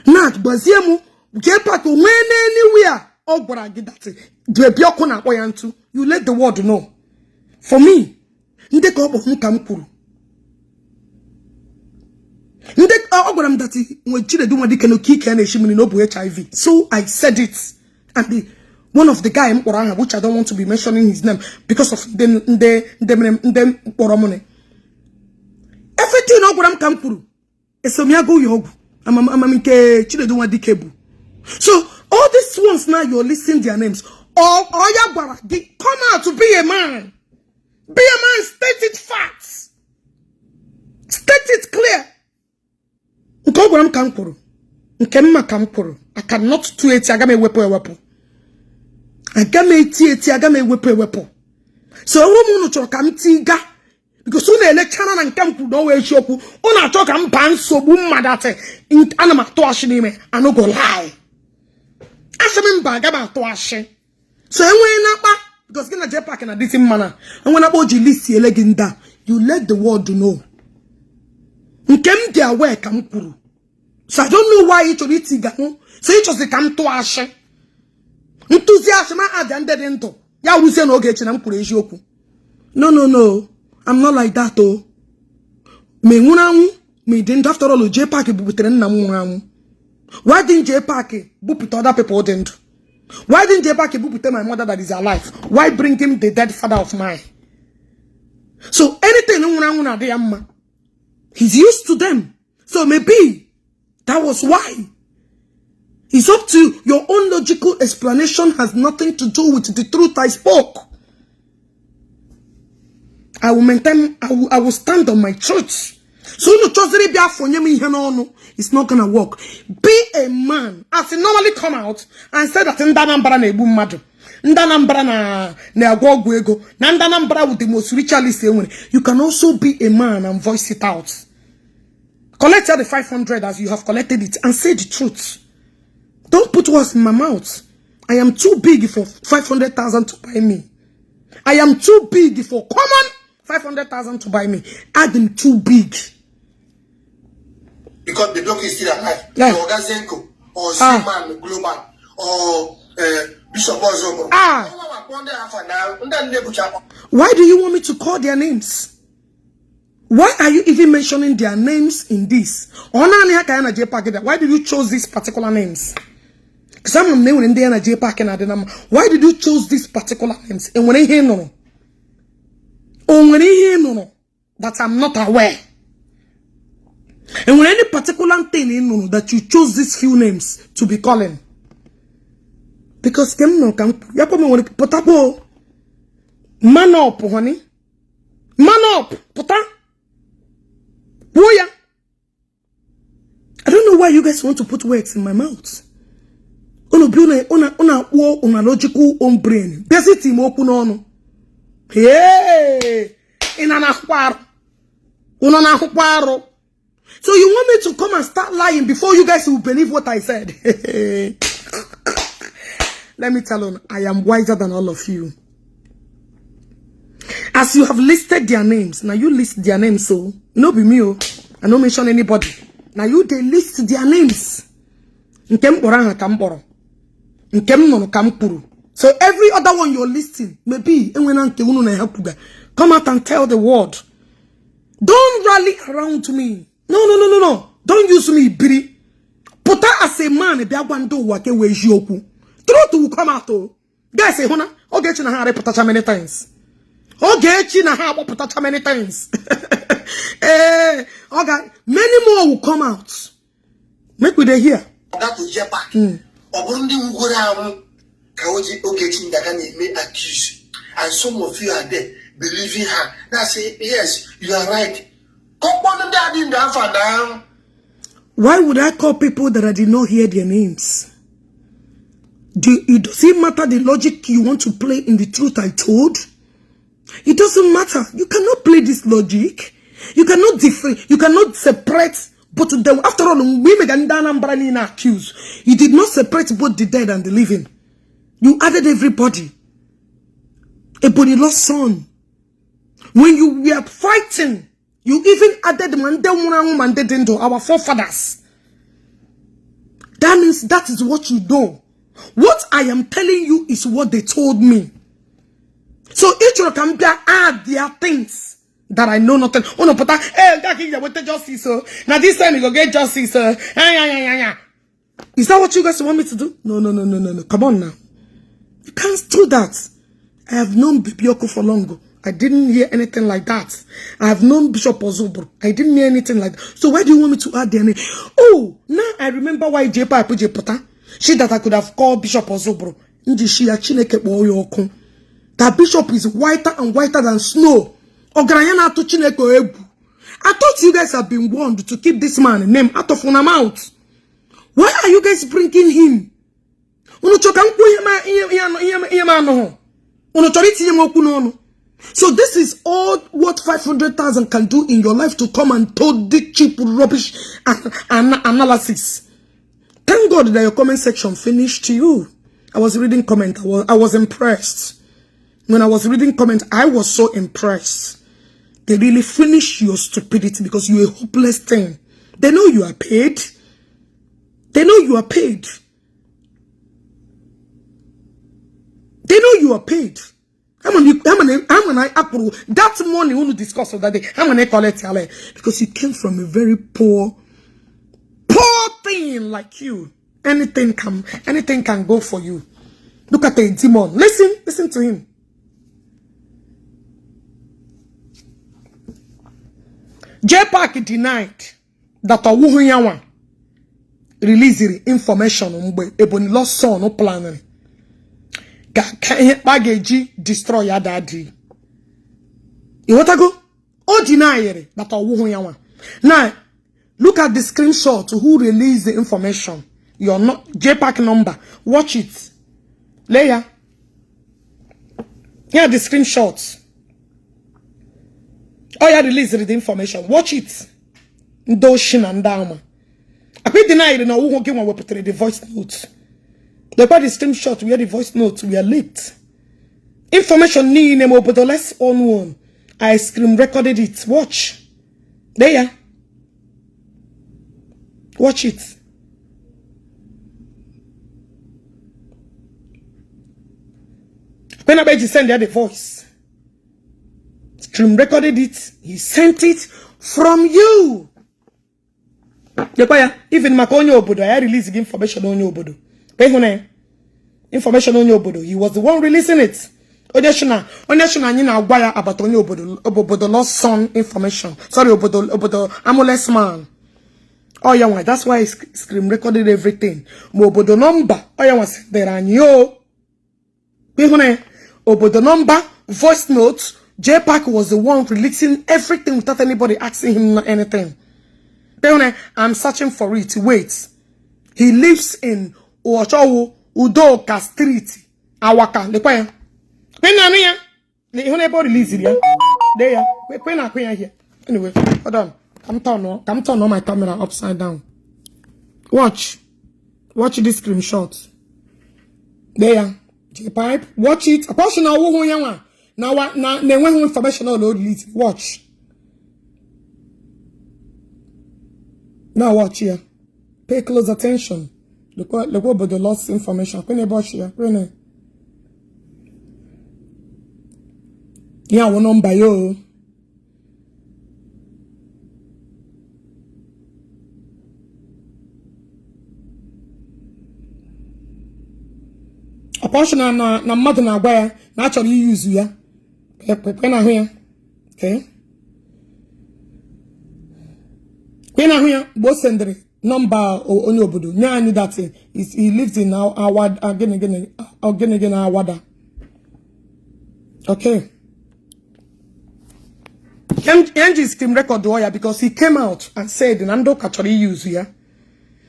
Not Baziemu, Jpac went anywhere. Oh, but I did that. You let the world know. For me, HIV. So I said it. And one of the guy, which I don't want to be mentioning his name because of them. Everything so all these ones now you're listing their names. Come out to be a man. Be a man, state it facts. State it clear. I cannot do it. I got me weapon. I got me tea. I got me weapon. So I want to come tiga because soon the election and come to no way shop. On a talk and ban so boom madate in anima to ashinime. I no go lie. Ashamin bagama to ashe. So I went up because gonna Jpac in a decent manner. And when about you list your legenda, you let the world know. You came there where come kuru. So I don't know why you to eat tiga. So you just come to ashe. Enthusiasm at the end of the end. Ya will say no get in Ampurejoku. No. I'm not like that oh. Me didn't after all Jpac buputen namu. Why didn't Jpac buput other people didn't? Why didn't Jpac buput my mother that is alive? Why bring him the dead father of mine? So anything he's used to them. So maybe that was why. It's up to you. Your own logical explanation has nothing to do with the truth I spoke. I will maintain, I will stand on my truth. So it's not gonna work. Be a man. As he normally come out and say that Ndanambra na agwogwu ego. Na Ndanambra with the most ritualist. You can also be a man and voice it out. Collect the 500 as you have collected it and say the truth. Don't put words in my mouth. I am too big for 500,000 to buy me. I am too big for common 500,000 to buy me. I am too big. Because the block is still alive. Yeah. Or Gazenko, or Seaman Global, or Bishop Ozobo. Why do you want me to call their names? Why are you even mentioning their names in this? Why did you choose these particular names? Because I'm in the Jpac and why did you choose these particular names? And when I hear no, that I'm not aware. And when any particular thing in that you chose these few names to be calling. Because man up, honey. Man up, puta. Boya. I don't know why you guys want to put words in my mouth. Una logical own brain. Besiti mo kunono. Hey, in an akwaro. So you want me to come and start lying before you guys will believe what I said? Let me tell you, I am wiser than all of you. As you have listed their names, now you list their names, so no be me, I don't mention anybody. Now you they list their names. So every other one you're listing, maybe come out and tell the world. Don't rally around me. No. Don't use me, Biri. Puta as a man, truth will come out. Guys, say, Hona, Ogechi na ha reputacha many times. Ogechi na ha reputacha many times. Okay, many more will come out. Make we dey hear. That was Jpac. Oburundi Ugoramu, Kaoji Ogechi Ndagani may accuse. And some of you are there believing her. Now say, yes, you are right. Why would I call people that I did not hear their names? Does it matter the logic you want to play in the truth I told? It doesn't matter. You cannot play this logic. You cannot you cannot separate both of them. After all, we make an accused. You did not separate both the dead and the living. You added everybody. A body lost son. When you were fighting, you even added to our forefathers. That means that is what you know. What I am telling you is what they told me. So each one can add their things that I know nothing. Oh no, but justice. Now this time you go get justice. Is that what you guys want me to do? No. Come on now. You can't do that. I have known Bibioko for long. I didn't hear anything like that. I have known Bishop Ozobro. I didn't hear anything like that. So why do you want me to add their name? Oh, now I remember why Jpac put Jpota. She that I could have called Bishop Ozobro. That bishop is whiter and whiter than snow. I thought you guys have been warned to keep this man name out of your mouth. Why are you guys bringing him? So this is all what 500,000 can do in your life to come and told the cheap rubbish analysis. Thank God that your comment section finished you. I was reading comment. I was impressed. When I was reading comment, I was so impressed. They really finished your stupidity because you're a hopeless thing. They know you are paid. They know you are paid. They know you are paid. How many that money we will discuss of that day? How many collect because you came from a very poor thing like you. Anything can go for you. Look at the demon. Listen to him. Jpac denied that Owuhunyawa released the information on Ebony lost son no planning. Bageji destroy your daddy. You want to go? Oh, deny that Owuhunyawa. Now, look at the screenshot who released the information. Your Jpac number. Watch it. Leia. Here are the screenshots. Oh, yeah, release the information. Watch it. Ndoshin and Dama. I could deny it now. Who won't give one the voice notes? The body screenshot where the voice notes were leaked. Information need name but the less on one. I screen recorded it. Watch. There. Watch it. When I bet you send there the voice. Screen recorded it. He sent it from you. Even Makonyo Obodo, I released information on your Obodo. Information on your Obodo. He was the one releasing it. Onyeshuna Nina Wire about Onyo Obodo lost son information. Sorry, Obodo Amuless man. Oh yeah, that's why I screen recorded everything. Obodo number. Oh yeah, was there and yo. Obodo number, voice notes. Jpac was the one releasing everything without anybody asking him anything. I'm searching for it. Wait. He lives in Udoka Street. Awaka. Anyway, hold on. Come turn on my camera upside down. Watch. Watch this screenshot. There. Jpac. Watch it. A portion of now information all release. Watch. Now watch here. Pay close attention. Look what about the lost information. Yeah, one number yo. A portion na mother na where naturally use ya. Okay. When I hear both send the number or only obodo, I knew that he lives in our again Awada. Okay. Angie screen record lawyer because he came out and said Nando actually use here.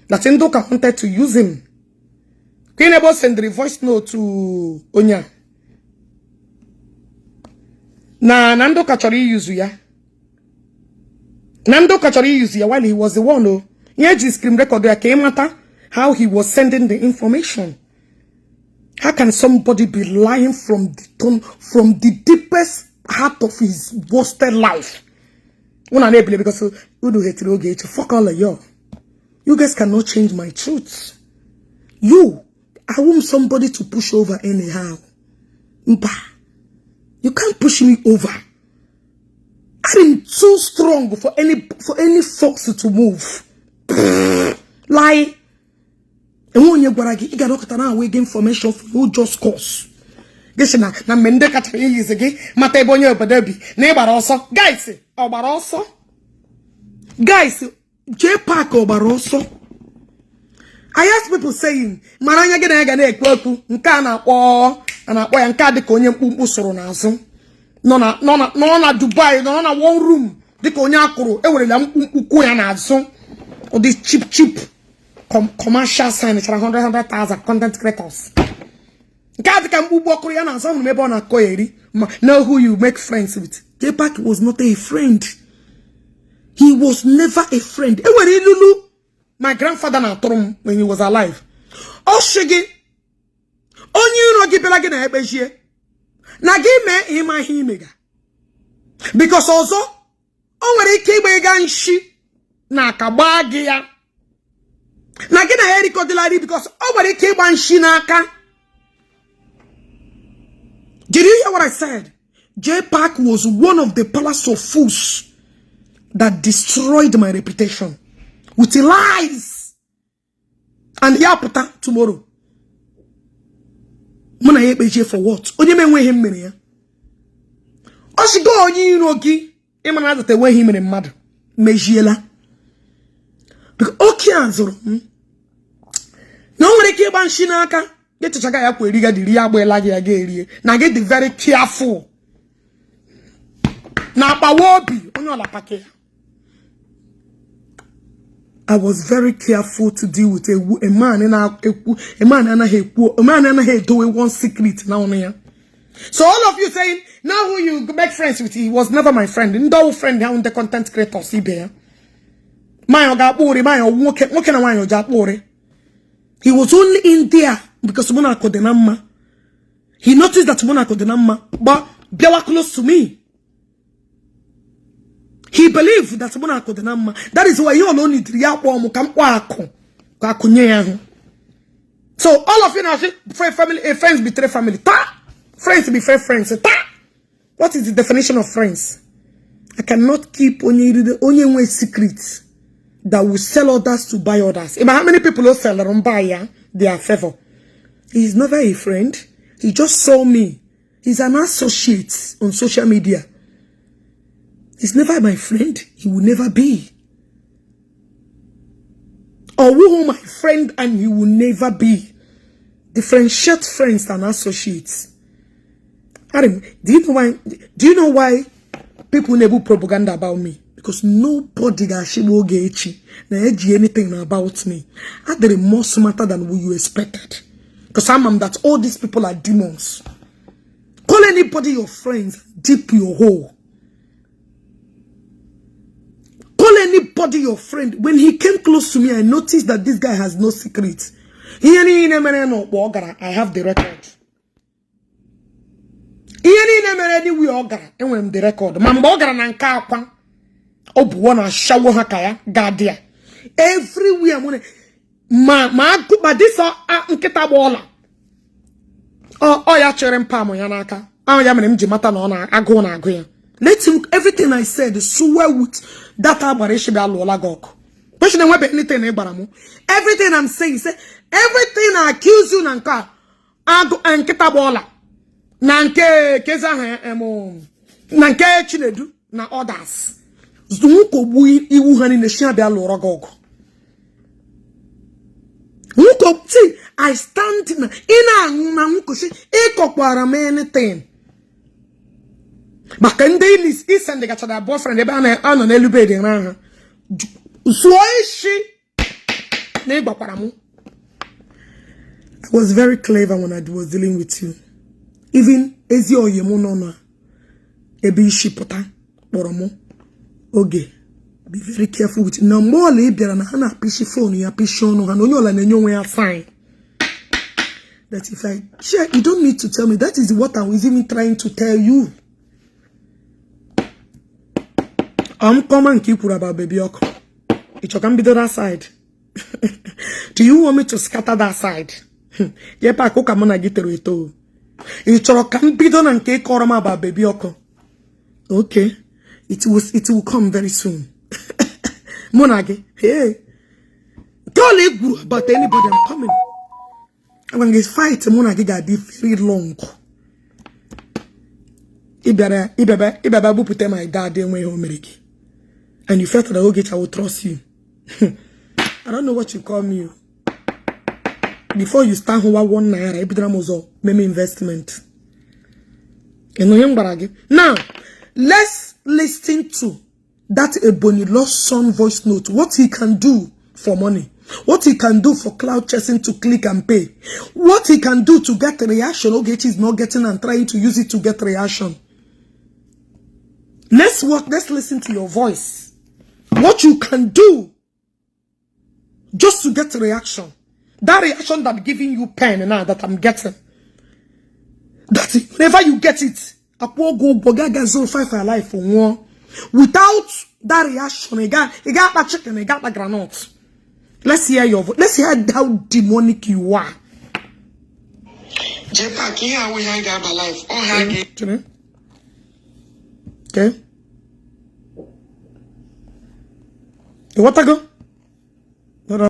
That Ndoka wanted to use him. Queen Ebo send the voice note to Onya. Nando actually use here. Nando actually used here while he was the one who screen record there came matter how he was sending the information. How can somebody be lying from the deepest heart of his wasted life? Because you do hate Ogechi. Fuck all of you. You guys cannot change my truth. I want somebody to push over anyhow. You can't push me over. I'm too strong for any fox to move. Lie. And when you got information for you just cause. Guys, Jpac Obaroso. I ask people saying, Maranya gana ekweku, nkana nkade konye usoro nazo. No na Dubai, no na one room. Diko onye akuru, ewere mpuku ya nazo. Or this cheap commercial sign, 100,000 content creators. Nkade ka mpuku akuru ya nazo, mebe ona koyeri. Know who you make friends with. Jpac was not a friend. He was never a friend. Ewere lulu. My grandfather na torum when he was alive. Oshigi. Onye no gibela gina ebejie. Na gime hima himega. Because also onwere ike igbe ga nshi na akagba gi ya. Na gina heri kodilari because onwere ike igba nshi na aka. Did you hear what I said? Jpac was one of the pillars of fools that destroyed my reputation. With the lies. And yaputa tomorrow. Muna yebeje for what? Onye menwe him mere ya. Oshigo onye irogi. Imana that we him in mad. Mejiela. Because okay anzoro. No one ke ban shinaka. Get to chaga ya ko eriga diri agbo elage ya gerie. Na get very careful. Na pawobi onye ola pake. I was very careful to deal with a man in a man and a man and a do one secret now. So all of you saying, now who you make friends with, he was never my friend. No friend on the content creator, CBA. My ogaburi, my what na why ojapore. He was only in there because Monaco de Nama. He noticed that Monaco de Nama, but they were close to me. He believed that Monaco de Nama. That is why you alone need to so all of you now family, friends betray family. Ta! Friends betray friends. Ta! What is the definition of friends? I cannot keep only secrets that will sell others to buy others. How many people will sell and buy their favor? He is never a friend. He just saw me. He's an associate on social media. He's never my friend. He will never be. Or who my friend and he will never be. Differentiate friends and associates. Adam, do you know why people never propaganda about me? Because nobody got Ogechi anything about me. They're more smarter than what you expected. Because I'm that all these people are demons. Call anybody your friends, dip your hole. Call anybody your friend. When he came close to me, I noticed that this guy has no secret. I have the record. And the record. Mambogara nanka Akwa. Obuwana shawo hakaya gadia. Everywhere ma this nkita bola. Oh ya chere mpamo yanaka. Ya mere mji mata na ona agu na agu ya. Let him everything I said swear with that abarishi be alola gok. Everything I'm saying, say everything I accuse you nanka agu nkita bola. Nanke keza nanke chinedu na others. Zunko bui iwu hani nesha be alola gok. See, I stand in anything. But can they send the their boyfriend? I was very clever when I was dealing with you. Even Ezio Yemunona, Ebi Shipota, Boromo, Oge. Be very careful with it. Now more labia and hana pishi phone ya pishono and onyola and anywhere fine. That if I share, you don't need to tell me. That is what I was even trying to tell you. I'm coming keep about baby oko. It can be the other side. Do you want me to scatter that side? Jpac ko kamona gitero ito. It can be done and take koroma about baby oko. Okay. It will come very soon. Monage, hey. Don't let go about anybody. I'm coming. I'm going to fight Monage got be very long. Ibaba put my dad in way home. And you felt that Ogechi, I will trust you. I don't know what you call me. Before you start one naira, Ibidramozo, maybe investment. Now, let's listen to that Ebony lost son voice note. What he can do for money. What he can do for cloud chasing to click and pay. What he can do to get a reaction. Ogechi is not getting and trying to use it to get reaction. Let's listen to your voice. What you can do just to get a reaction. That reaction that giving you pain now that I'm getting. That whenever you get it, Akwa go bogaga 05 for life for one. Without that reaction, he got the chicken, he got the granite. Let's hear your voice. Let's hear how demonic you are. Jpac, here we hang out my life. Oh, hang it. Okay. You want to go? No.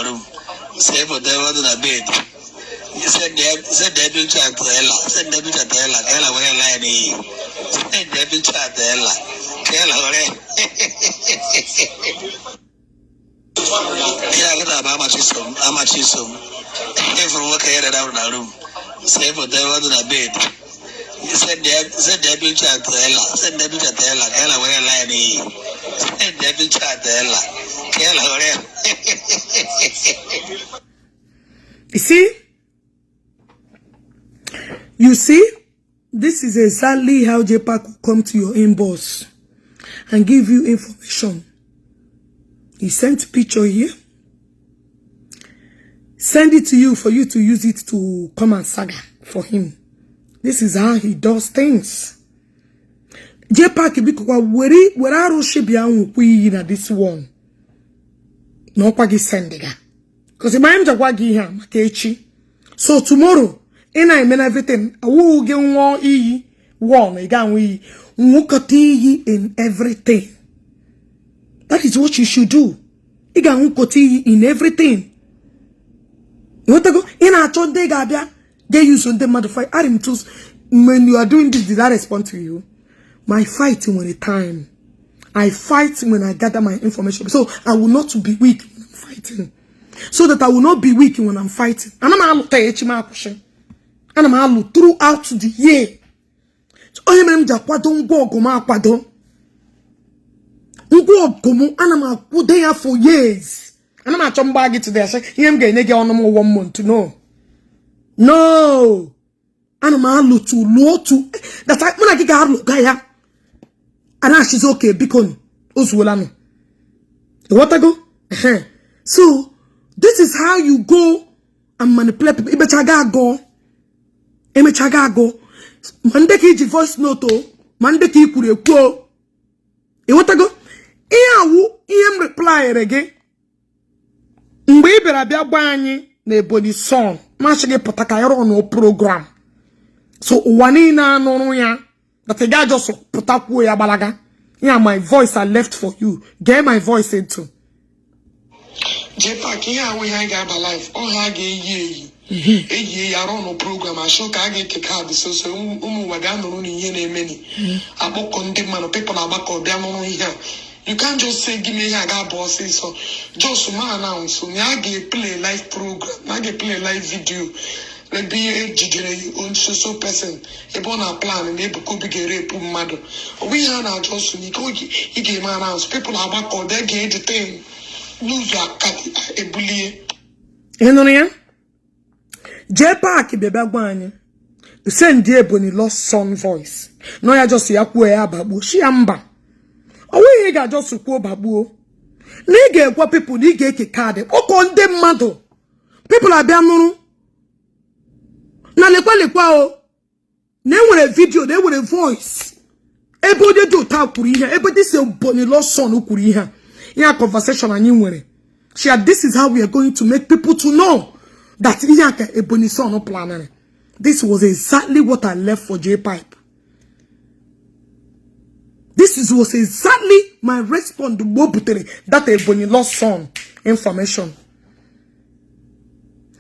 room. Say for them on the bed. Said they do chat to Ella. Said they do chat to Ella. Ella where line. Said they do chat to Ella. Ella where. Every work ahead around the room. Say for them on the bed. Said they do chat to Ella. Said they do chat to Ella. Ella where line. Said they do chat to Ella. Ella where. You see, this is exactly how Jpac will come to your inbox and give you information. He sent picture here, send it to you for you to use it to come and saga for him. This is how he does things. Jpac because where are you this one? No kwagi sendiga. Because the mind jagwagi him kechi. So tomorrow, in I mean everything. I will get one again we in everything. That is what you should do. In everything. You want to go in a told day gabia? They use on the modify. Adam tools when you are doing this, did I respond to you? My fighting when the time. I fight when I gather my information. So I will not be weak when I'm fighting. So that I will not be weak when I'm fighting. And I'm throughout the year. So I am don't go goma kwado. And I'm good there for years. And I'm not bag today. I say, I'm going to get on 1 month to know. No. And I'm too low to that I when I get out Gaia. And she's okay, because Oswolano. What I go? So this is how you go and manipulate people. Ibechaga go. Mandeki voice note. Mandeki kureko. What I go? Iam reply again. Mbe berabia banyi ne body song. Mashige potaka yaro no program. So wani na no ya. That the guy just put up ya balaga. Yeah, my voice I left for you. Get my voice into. Jpac, yeah, we hang out my life. Oh, I get ye. I don't know program. I show I get the card. So, what I'm doing many. I book on the man of people are back or down on here. You can't just say, give me a guy bosses. So, just man announce. So, I get play live program. I get play live video. Let be a on so person. A bona plan and able to be a rape mother. We are not just he gave man house. People are back or they get the thing. Lose your cat a bully. Henoria Jpac bebagwanye. Send dear Bonnie lost son voice. No, I just see a queer babu. She amba. Away got just to quote babu. Nigga, what people need get a card. Oh, on them mother. People are being na lekwa o na enwere video na enwere voice ebe ode do ta kwuru ihe ebe this Bonnie lost son kwuru ihe ya conversation anyị nwere share. This is how we are going to make people to know that ihe ka Ebony son planning. This was exactly what I left for Jpac. This was exactly my response to that Ebony lost son information.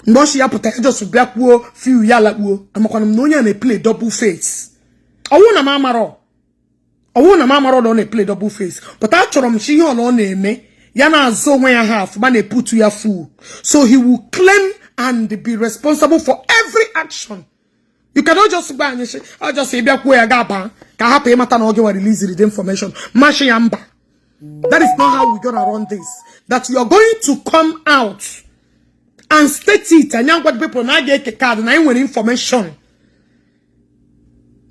Mboshi ya puta just black wo few yala wo amakwana mnonya na play double face. Owo na mamaro don play double face. But achoro mshi ihe ono na eme ya na azo nwe ya half ma na put ya full. So he will claim and be responsible for every action. You cannot just buy and say I just say black wo ya gaba ka happen mata na oge wa release the information. Mashi yamba. That is not how we gonna run this. That you are going to come out and state it, and young what people now get a card and I want information.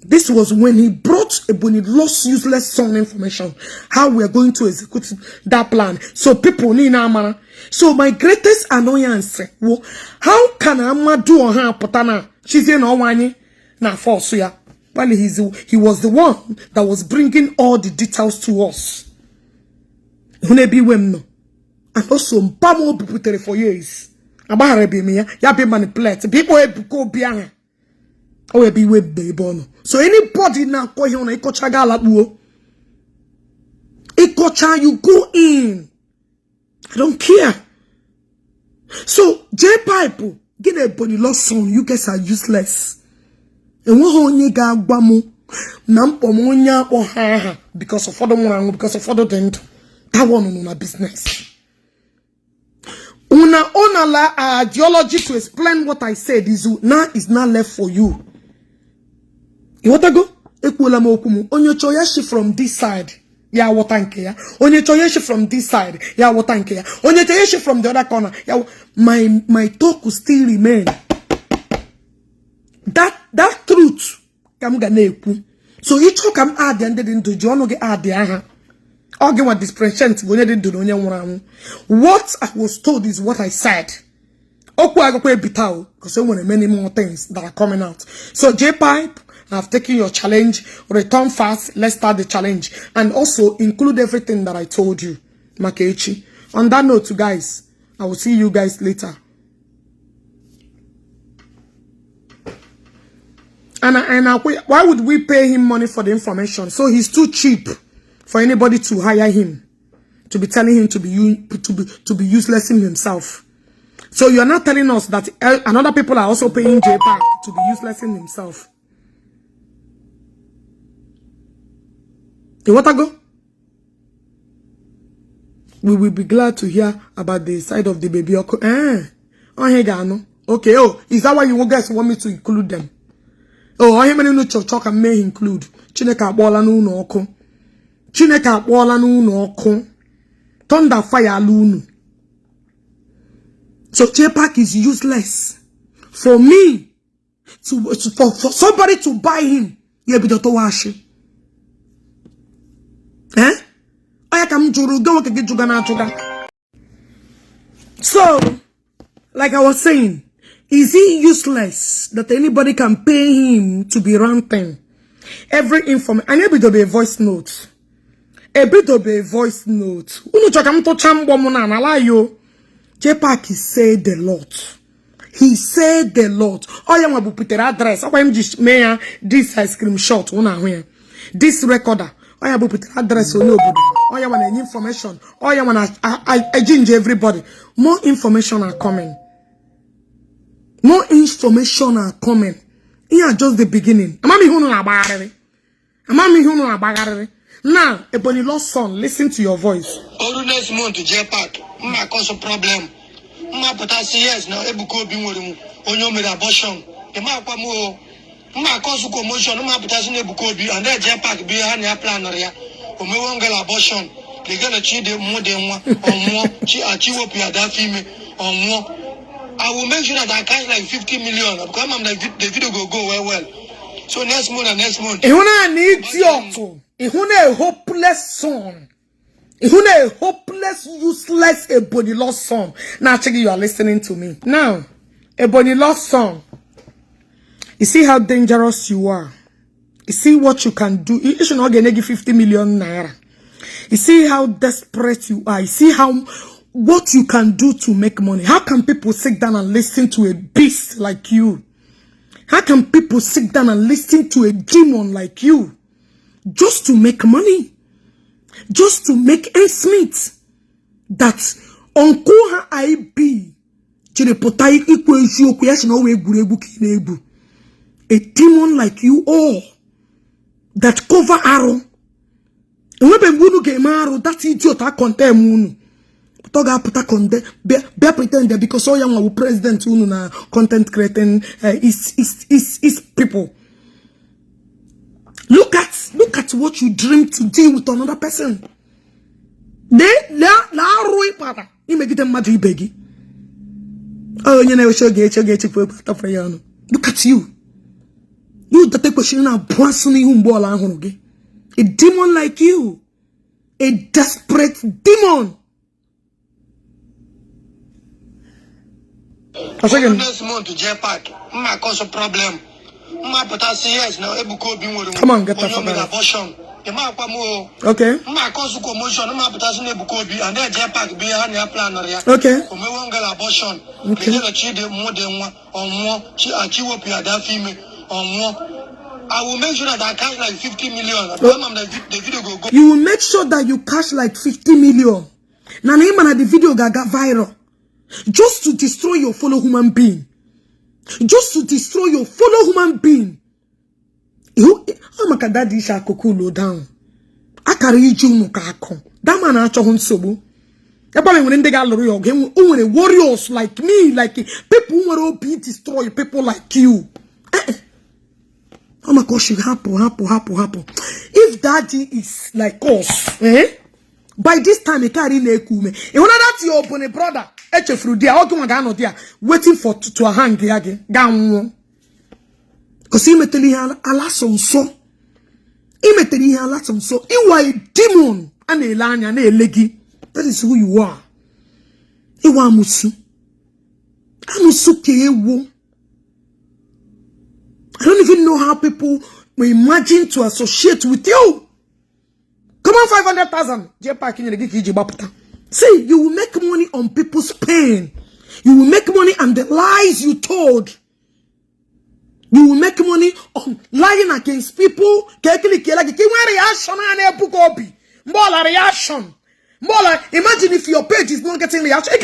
This was when he brought Ebony lost useless son information. How we are going to execute that plan. So people need na. So my greatest annoyance, well, how can Amma do on her potana? She's in Owani na false ya. Well, he was the one that was bringing all the details to us. And also, Mpamo people for years. Abahare be me ya be manipulate people go bian o be we be bono. So anybody now call him na ikochaga labuo Ikocha, you go in. I don't care. So, Jpac, get a body lost son. You guys are useless. And what honey ga gbamu? Nampo monya or ha because of other one, because of other dent. That one on my business. Una la ideology to explain what I said is now is not left for you. You want to go? Ekwela mokumu. Onye choyashi from this side. Ya watanke ya. Onye choyashi from this side. Ya watanke ya. Onye choyashi from the other corner. Ya my talk will still remain. That truth kam ga na-ekwu. So each talk am add and didn't do you want to add the aha. Again, what dispression when you do what I was told is what I said. Because there were many more things that are coming out. So Jpac, I've taken your challenge. Return fast. Let's start the challenge. And also include everything that I told you. Makechi. On that note, guys, I will see you guys later. And why would we pay him money for the information? So he's too cheap for anybody to hire him, to be telling him to be useless in himself. So you're not telling us that another people are also paying Jpac to be useless in himself. You want to go? We will be glad to hear about the side of the baby. Okay, oh, is that why you guys want me to include them? Oh, I am no talk and may include Chineka Bola no oko. Chineka Bola no oko. Thunder fire lunu. So Jpac is useless. For me, for somebody to buy him, you be the washi. Eh? So, like I was saying, is he useless that anybody can pay him to be ranting? Every information, and a bit of a voice note. A bit of a voice note. Jpac said the Lord. He said the Lord. Oh, yeah, I will put the address. Oh, I'm just mayor this ice cream shot. This recorder. Oh, yeah, I will put the address on nobody. Oh, yeah, want any information. Oh, yeah, want I ginger everybody. More information are coming. More information are coming. Here just the beginning. Now, a bonny lost son, listen to your voice. All next month to Jpac, my cause a problem. My potassium, yes, now Ebuko being with on your abortion. The Mark my cause of commotion, my potassium Ebuko be, and then Jpac be a hand plan or ya. Or me one girl abortion. They're gonna cheat them more than one or more. She achieve that female or more. I will make sure that I catch like 50 million. Because I'm like the video go well. So next month and next month. I need you. A hopeless son. A hopeless, useless, a body lost son. Now, actually, you are listening to me. Now, a body lost son. You see how dangerous you are. You see what you can do. You should not get 50 million naira. You see how desperate you are. You see what you can do to make money. How can people sit down and listen to a beast like you? How can people sit down and listen to a demon like you? Just to make money. Just to make ends meet. That Uncle ha I be. A demon like you all. That cover arrow. And when we get arrow, that idiot I contain moon. Toga puta conde be pretend because so young president na content creating is people. Look at what you dream to deal with another person. Look at you. You that take question now a demon like you. A desperate demon. Next month to Jpac, my cause a problem. My potassium, yes, now Ebuko being with come on, get that from abortion. Okay. My cause of commotion, my potassium Ebuko be, and then Jpac be a hand plan or ya. Okay. For me, one girl abortion. Okay. They cheat more than one or more. She achieve up that female or more. I will make sure that I cash like 50 million. The video go. You will make sure that you cash like 50 million. Now, the video got viral. Just to destroy your fellow human being. Just to destroy your fellow human being. Oh my God, that is a low down. I carry you no kako. That man actually won sobu. When they got warriors like me, like people who will be destroy people like you. Oh my gosh, happen. If daddy is like us, by this time he carry nekume. And when that's your open brother, waiting for to hang again. Because he met a lot so. He met a lot so. You are a demon and a lion and a leggy. That is who you are. You are Musu. Amusu kewo. I don't even know how people will imagine to associate with you. Come on, 500,000. Jpac. See, you will make money on people's pain. You will make money on the lies you told. You will make money on lying against people. Reaction. Imagine if your page is not getting reaction.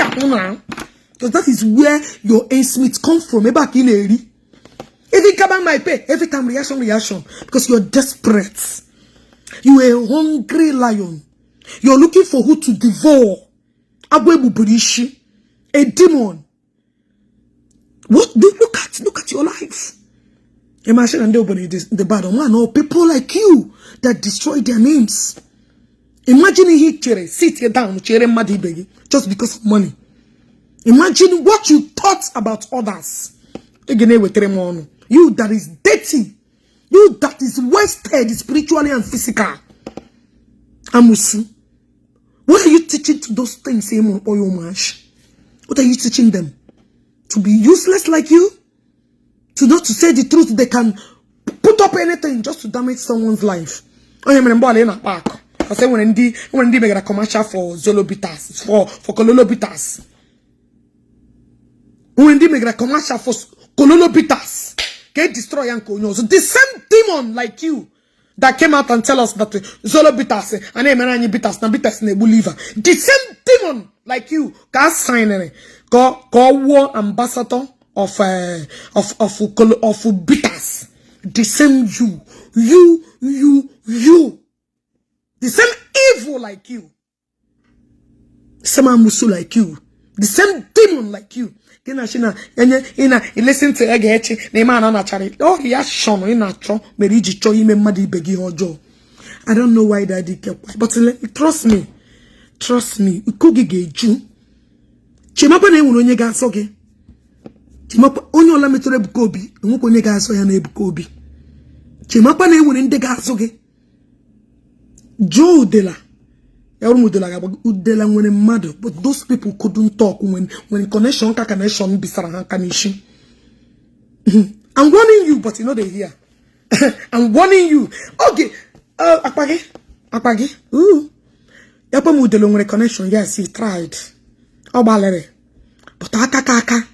Because that is where your ends come from. If you come on my page, every time reaction. Because you're desperate. You are a hungry lion. You're looking for who to devour. A demon. What? Look at your life. Imagine and the bad one. No, people like you that destroy their names. Imagine he sit down just because of money. Imagine what you thought about others. You that is dirty. You that is wasted spiritually and physical. Amusu. What are you teaching to those things? What are you teaching them? To be useless like you? To not to say the truth, they can put up anything just to damage someone's life. I remember in a park. I say when they make a commercial for Zolobitas, for Kololobitas. When they make a commercial for Kololobitas, get destroy Uncle. So the same demon like you that came out and tell us that Zolobitas and Emerani bitas na bitas ne believer. The same demon like you can sign it. Go war ambassador of bitters. The same you. The same evil like you. The same amusu like you. The same demon like you. Listen to Ogechi. Oh, he has shown in a tro. I don't know why daddy kept quiet. But trust me. Trust me. Ukogi geju. Chimapa ne unye ga soge. Chimapa onyo la metore bukobi. Nwoko nye ga so ya na ebukobi. Chimapa ne unye nde ga soge. Joe Dela. Udela when a mother, but those people couldn't talk when connection bisara kanishi. I'm warning you, but you know they hear. I'm warning you. Okay. Akpagi. Ooh. Yapa mudelo when connection, yes, he tried. Obalere. But akaka.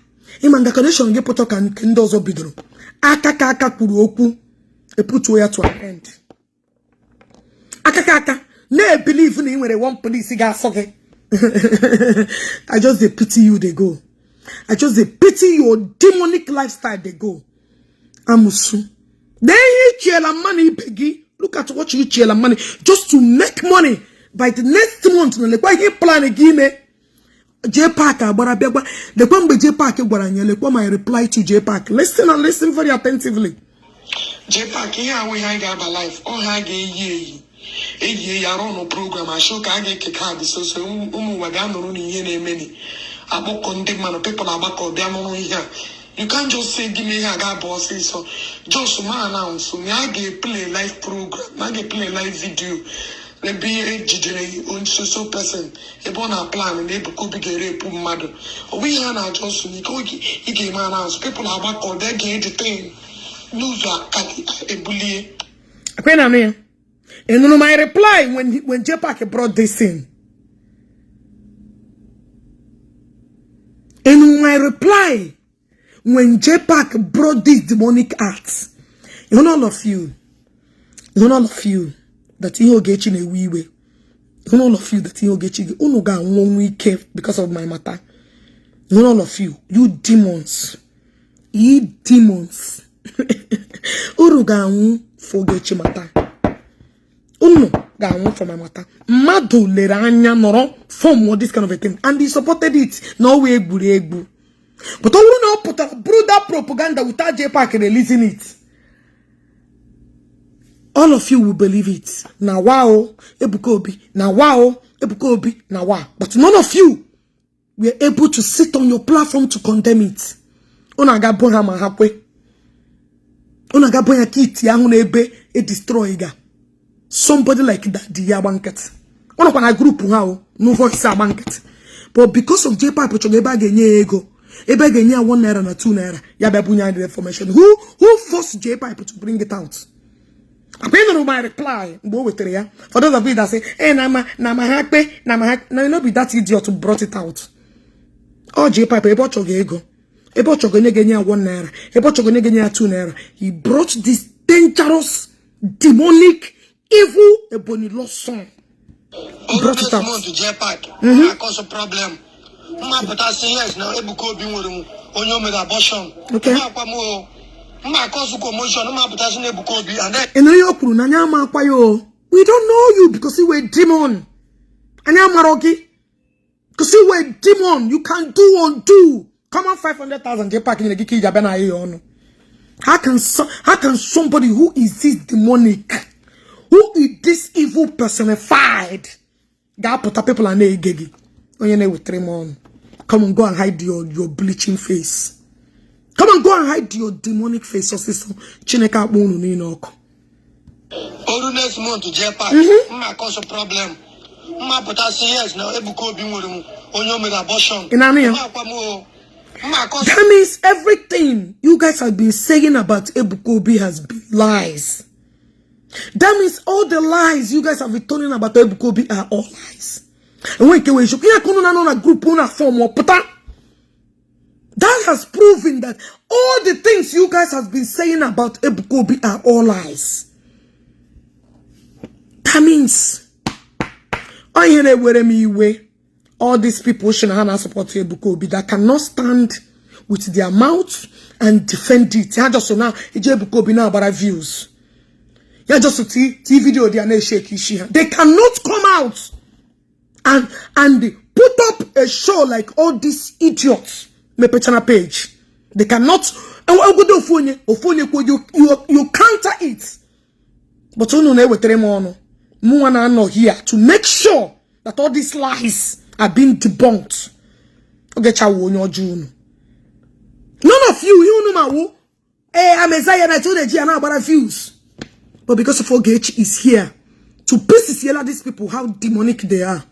Imanga connection get put can kindozo bidro. Akaka kuru oku. E put where to an end. Akaka. No believe in when they want police gas okay. I just pity you they go. I just pity your demonic lifestyle they go. Amusu. Then you chill money, Peggy. Look at what you chill money just to make money. By the next month, like why he plan again? Jpac, but the one by Jpac, my reply to Jpac. Listen and listen very attentively. Jpac, here we hang our life. All hang ye. No program. I show Kage card so Wagano in many. About condemn people about here. You can't just say give me a guy bosses so just man announce so I get play live program, I get play live video. Let be a GJ on so person. A bona plan and they could be a mother. We are just he came announce people are back on their game the thing. Lose a bully. And my reply when Jpac brought this in. And my reply when Jpac brought these demonic acts. You know all of you. You know all of you that ihe Ogechi na-ewe iwe. You know all of you that ihe Ogechi unu ga anwụ ike because of my matter. You know all of you. You demons. You demons. Unu ga anwụ for Ogechi matter. Unu ga anwụ for my matter. Mmadụ lere anya nọrọ form this kind of a thing and he supported it. No way egbu. But all we know put a brutal propaganda without Jpac releasing it. All of you will believe it. Now wow, Ebuka Obi. Now wow, Ebuka Obi. Now wow. But none of you were able to sit on your platform to condemn it. Unaga bonya mahakwe. Unaga bonya kiti yangu ebe e destroy ga. Somebody like that the banket. Unakwana group hao no voice banket. But because of Jpac pochogeba genye ego. Ebe genye 1 naira na 2 naira. Ya babunya the information. Who forced Jpac to bring it out? I'm going to my reply. For those of you that say, hey, nama hakpe. Now, you know, be that idiot who brought it out. Oh, Jpac, ebo chogego. Ebo chogene genya 1 naira. Ebo chogene genya 2 naira. He brought this dangerous, demonic, evil, ebony song. He brought it out. Jpac. Cause a problem. But I say yes now. Ebuka Obi nwere onye mega abortion. Okay. And we don't know you because you were a demon. Because you were a demon. You can do undo. Come on, 500,000 Jpac in the Giki Jabana Ayon. How can somebody who is this demonic, who is this evil personified, get put people and they gigi? With 3 months. Come on, go and hide your bleaching face. Come on, go and hide your demonic face. Chineka Bunu Ninoko. Next month to Jpac. Cause a problem. But I say yes now. Ebuka Obi nwere onye mega abortion. That means everything you guys have been saying about Ebuka Obi has been lies. That means all the lies you guys have been telling about Ebuka Obi are all lies. And when you group form that has proven that all the things you guys have been saying about Ebuka Obi are all lies. That means all these people should not support Ebuka Obi that cannot stand with their mouth and defend it. Just now, Ebuka Obi now about views. Just see video they cannot come out and put up a show like all these idiots. My page. They cannot. You counter it. But you know no here to make sure that all these lies are being debunked. None of you know I'm Isaiah and I told the now about views. But because of Ogechi is here to pieces yell at these people how demonic they are.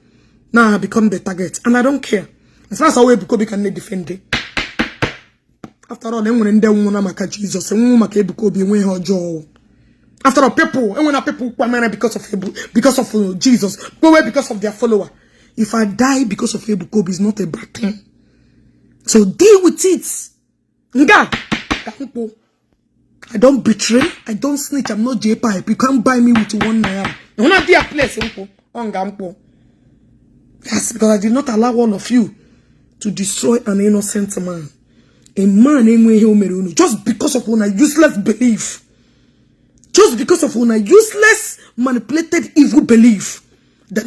Now I become the target. And I don't care. As far as I Ebuka Obi can defend it. After all, Jesus, after all, people because of Jesus, because of their follower. If I die because of Ebuka Obi, it's not a bad thing. So deal with it. I don't betray, I don't snitch, I'm not Jpac. You can't buy me with 1 naira. You're not there place, yes, because I did not allow all of you to destroy an innocent man. A man just because of one useless belief. Just because of one useless, manipulated, evil belief. That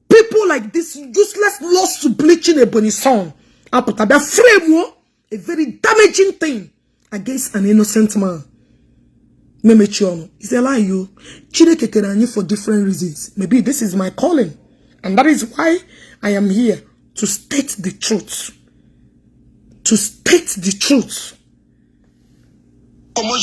people like this useless lost to bleaching a bunny song. A very damaging thing against an innocent man. It's a lie, you. For different reasons. Maybe this is my calling. And that is why I am here to state the truth. To state the truth. I will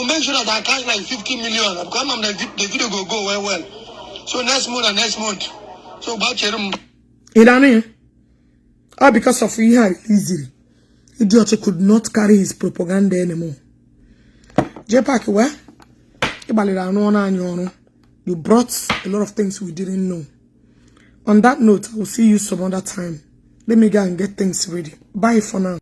make sure that I catch like 50 million. Because the video will go well. So next month and next month. So about all because of you had easy. Idiot could not carry his propaganda anymore. Jpac, where? You brought a lot of things we didn't know. On that note, I will see you some other time. Let me go and get things ready. Bye for now.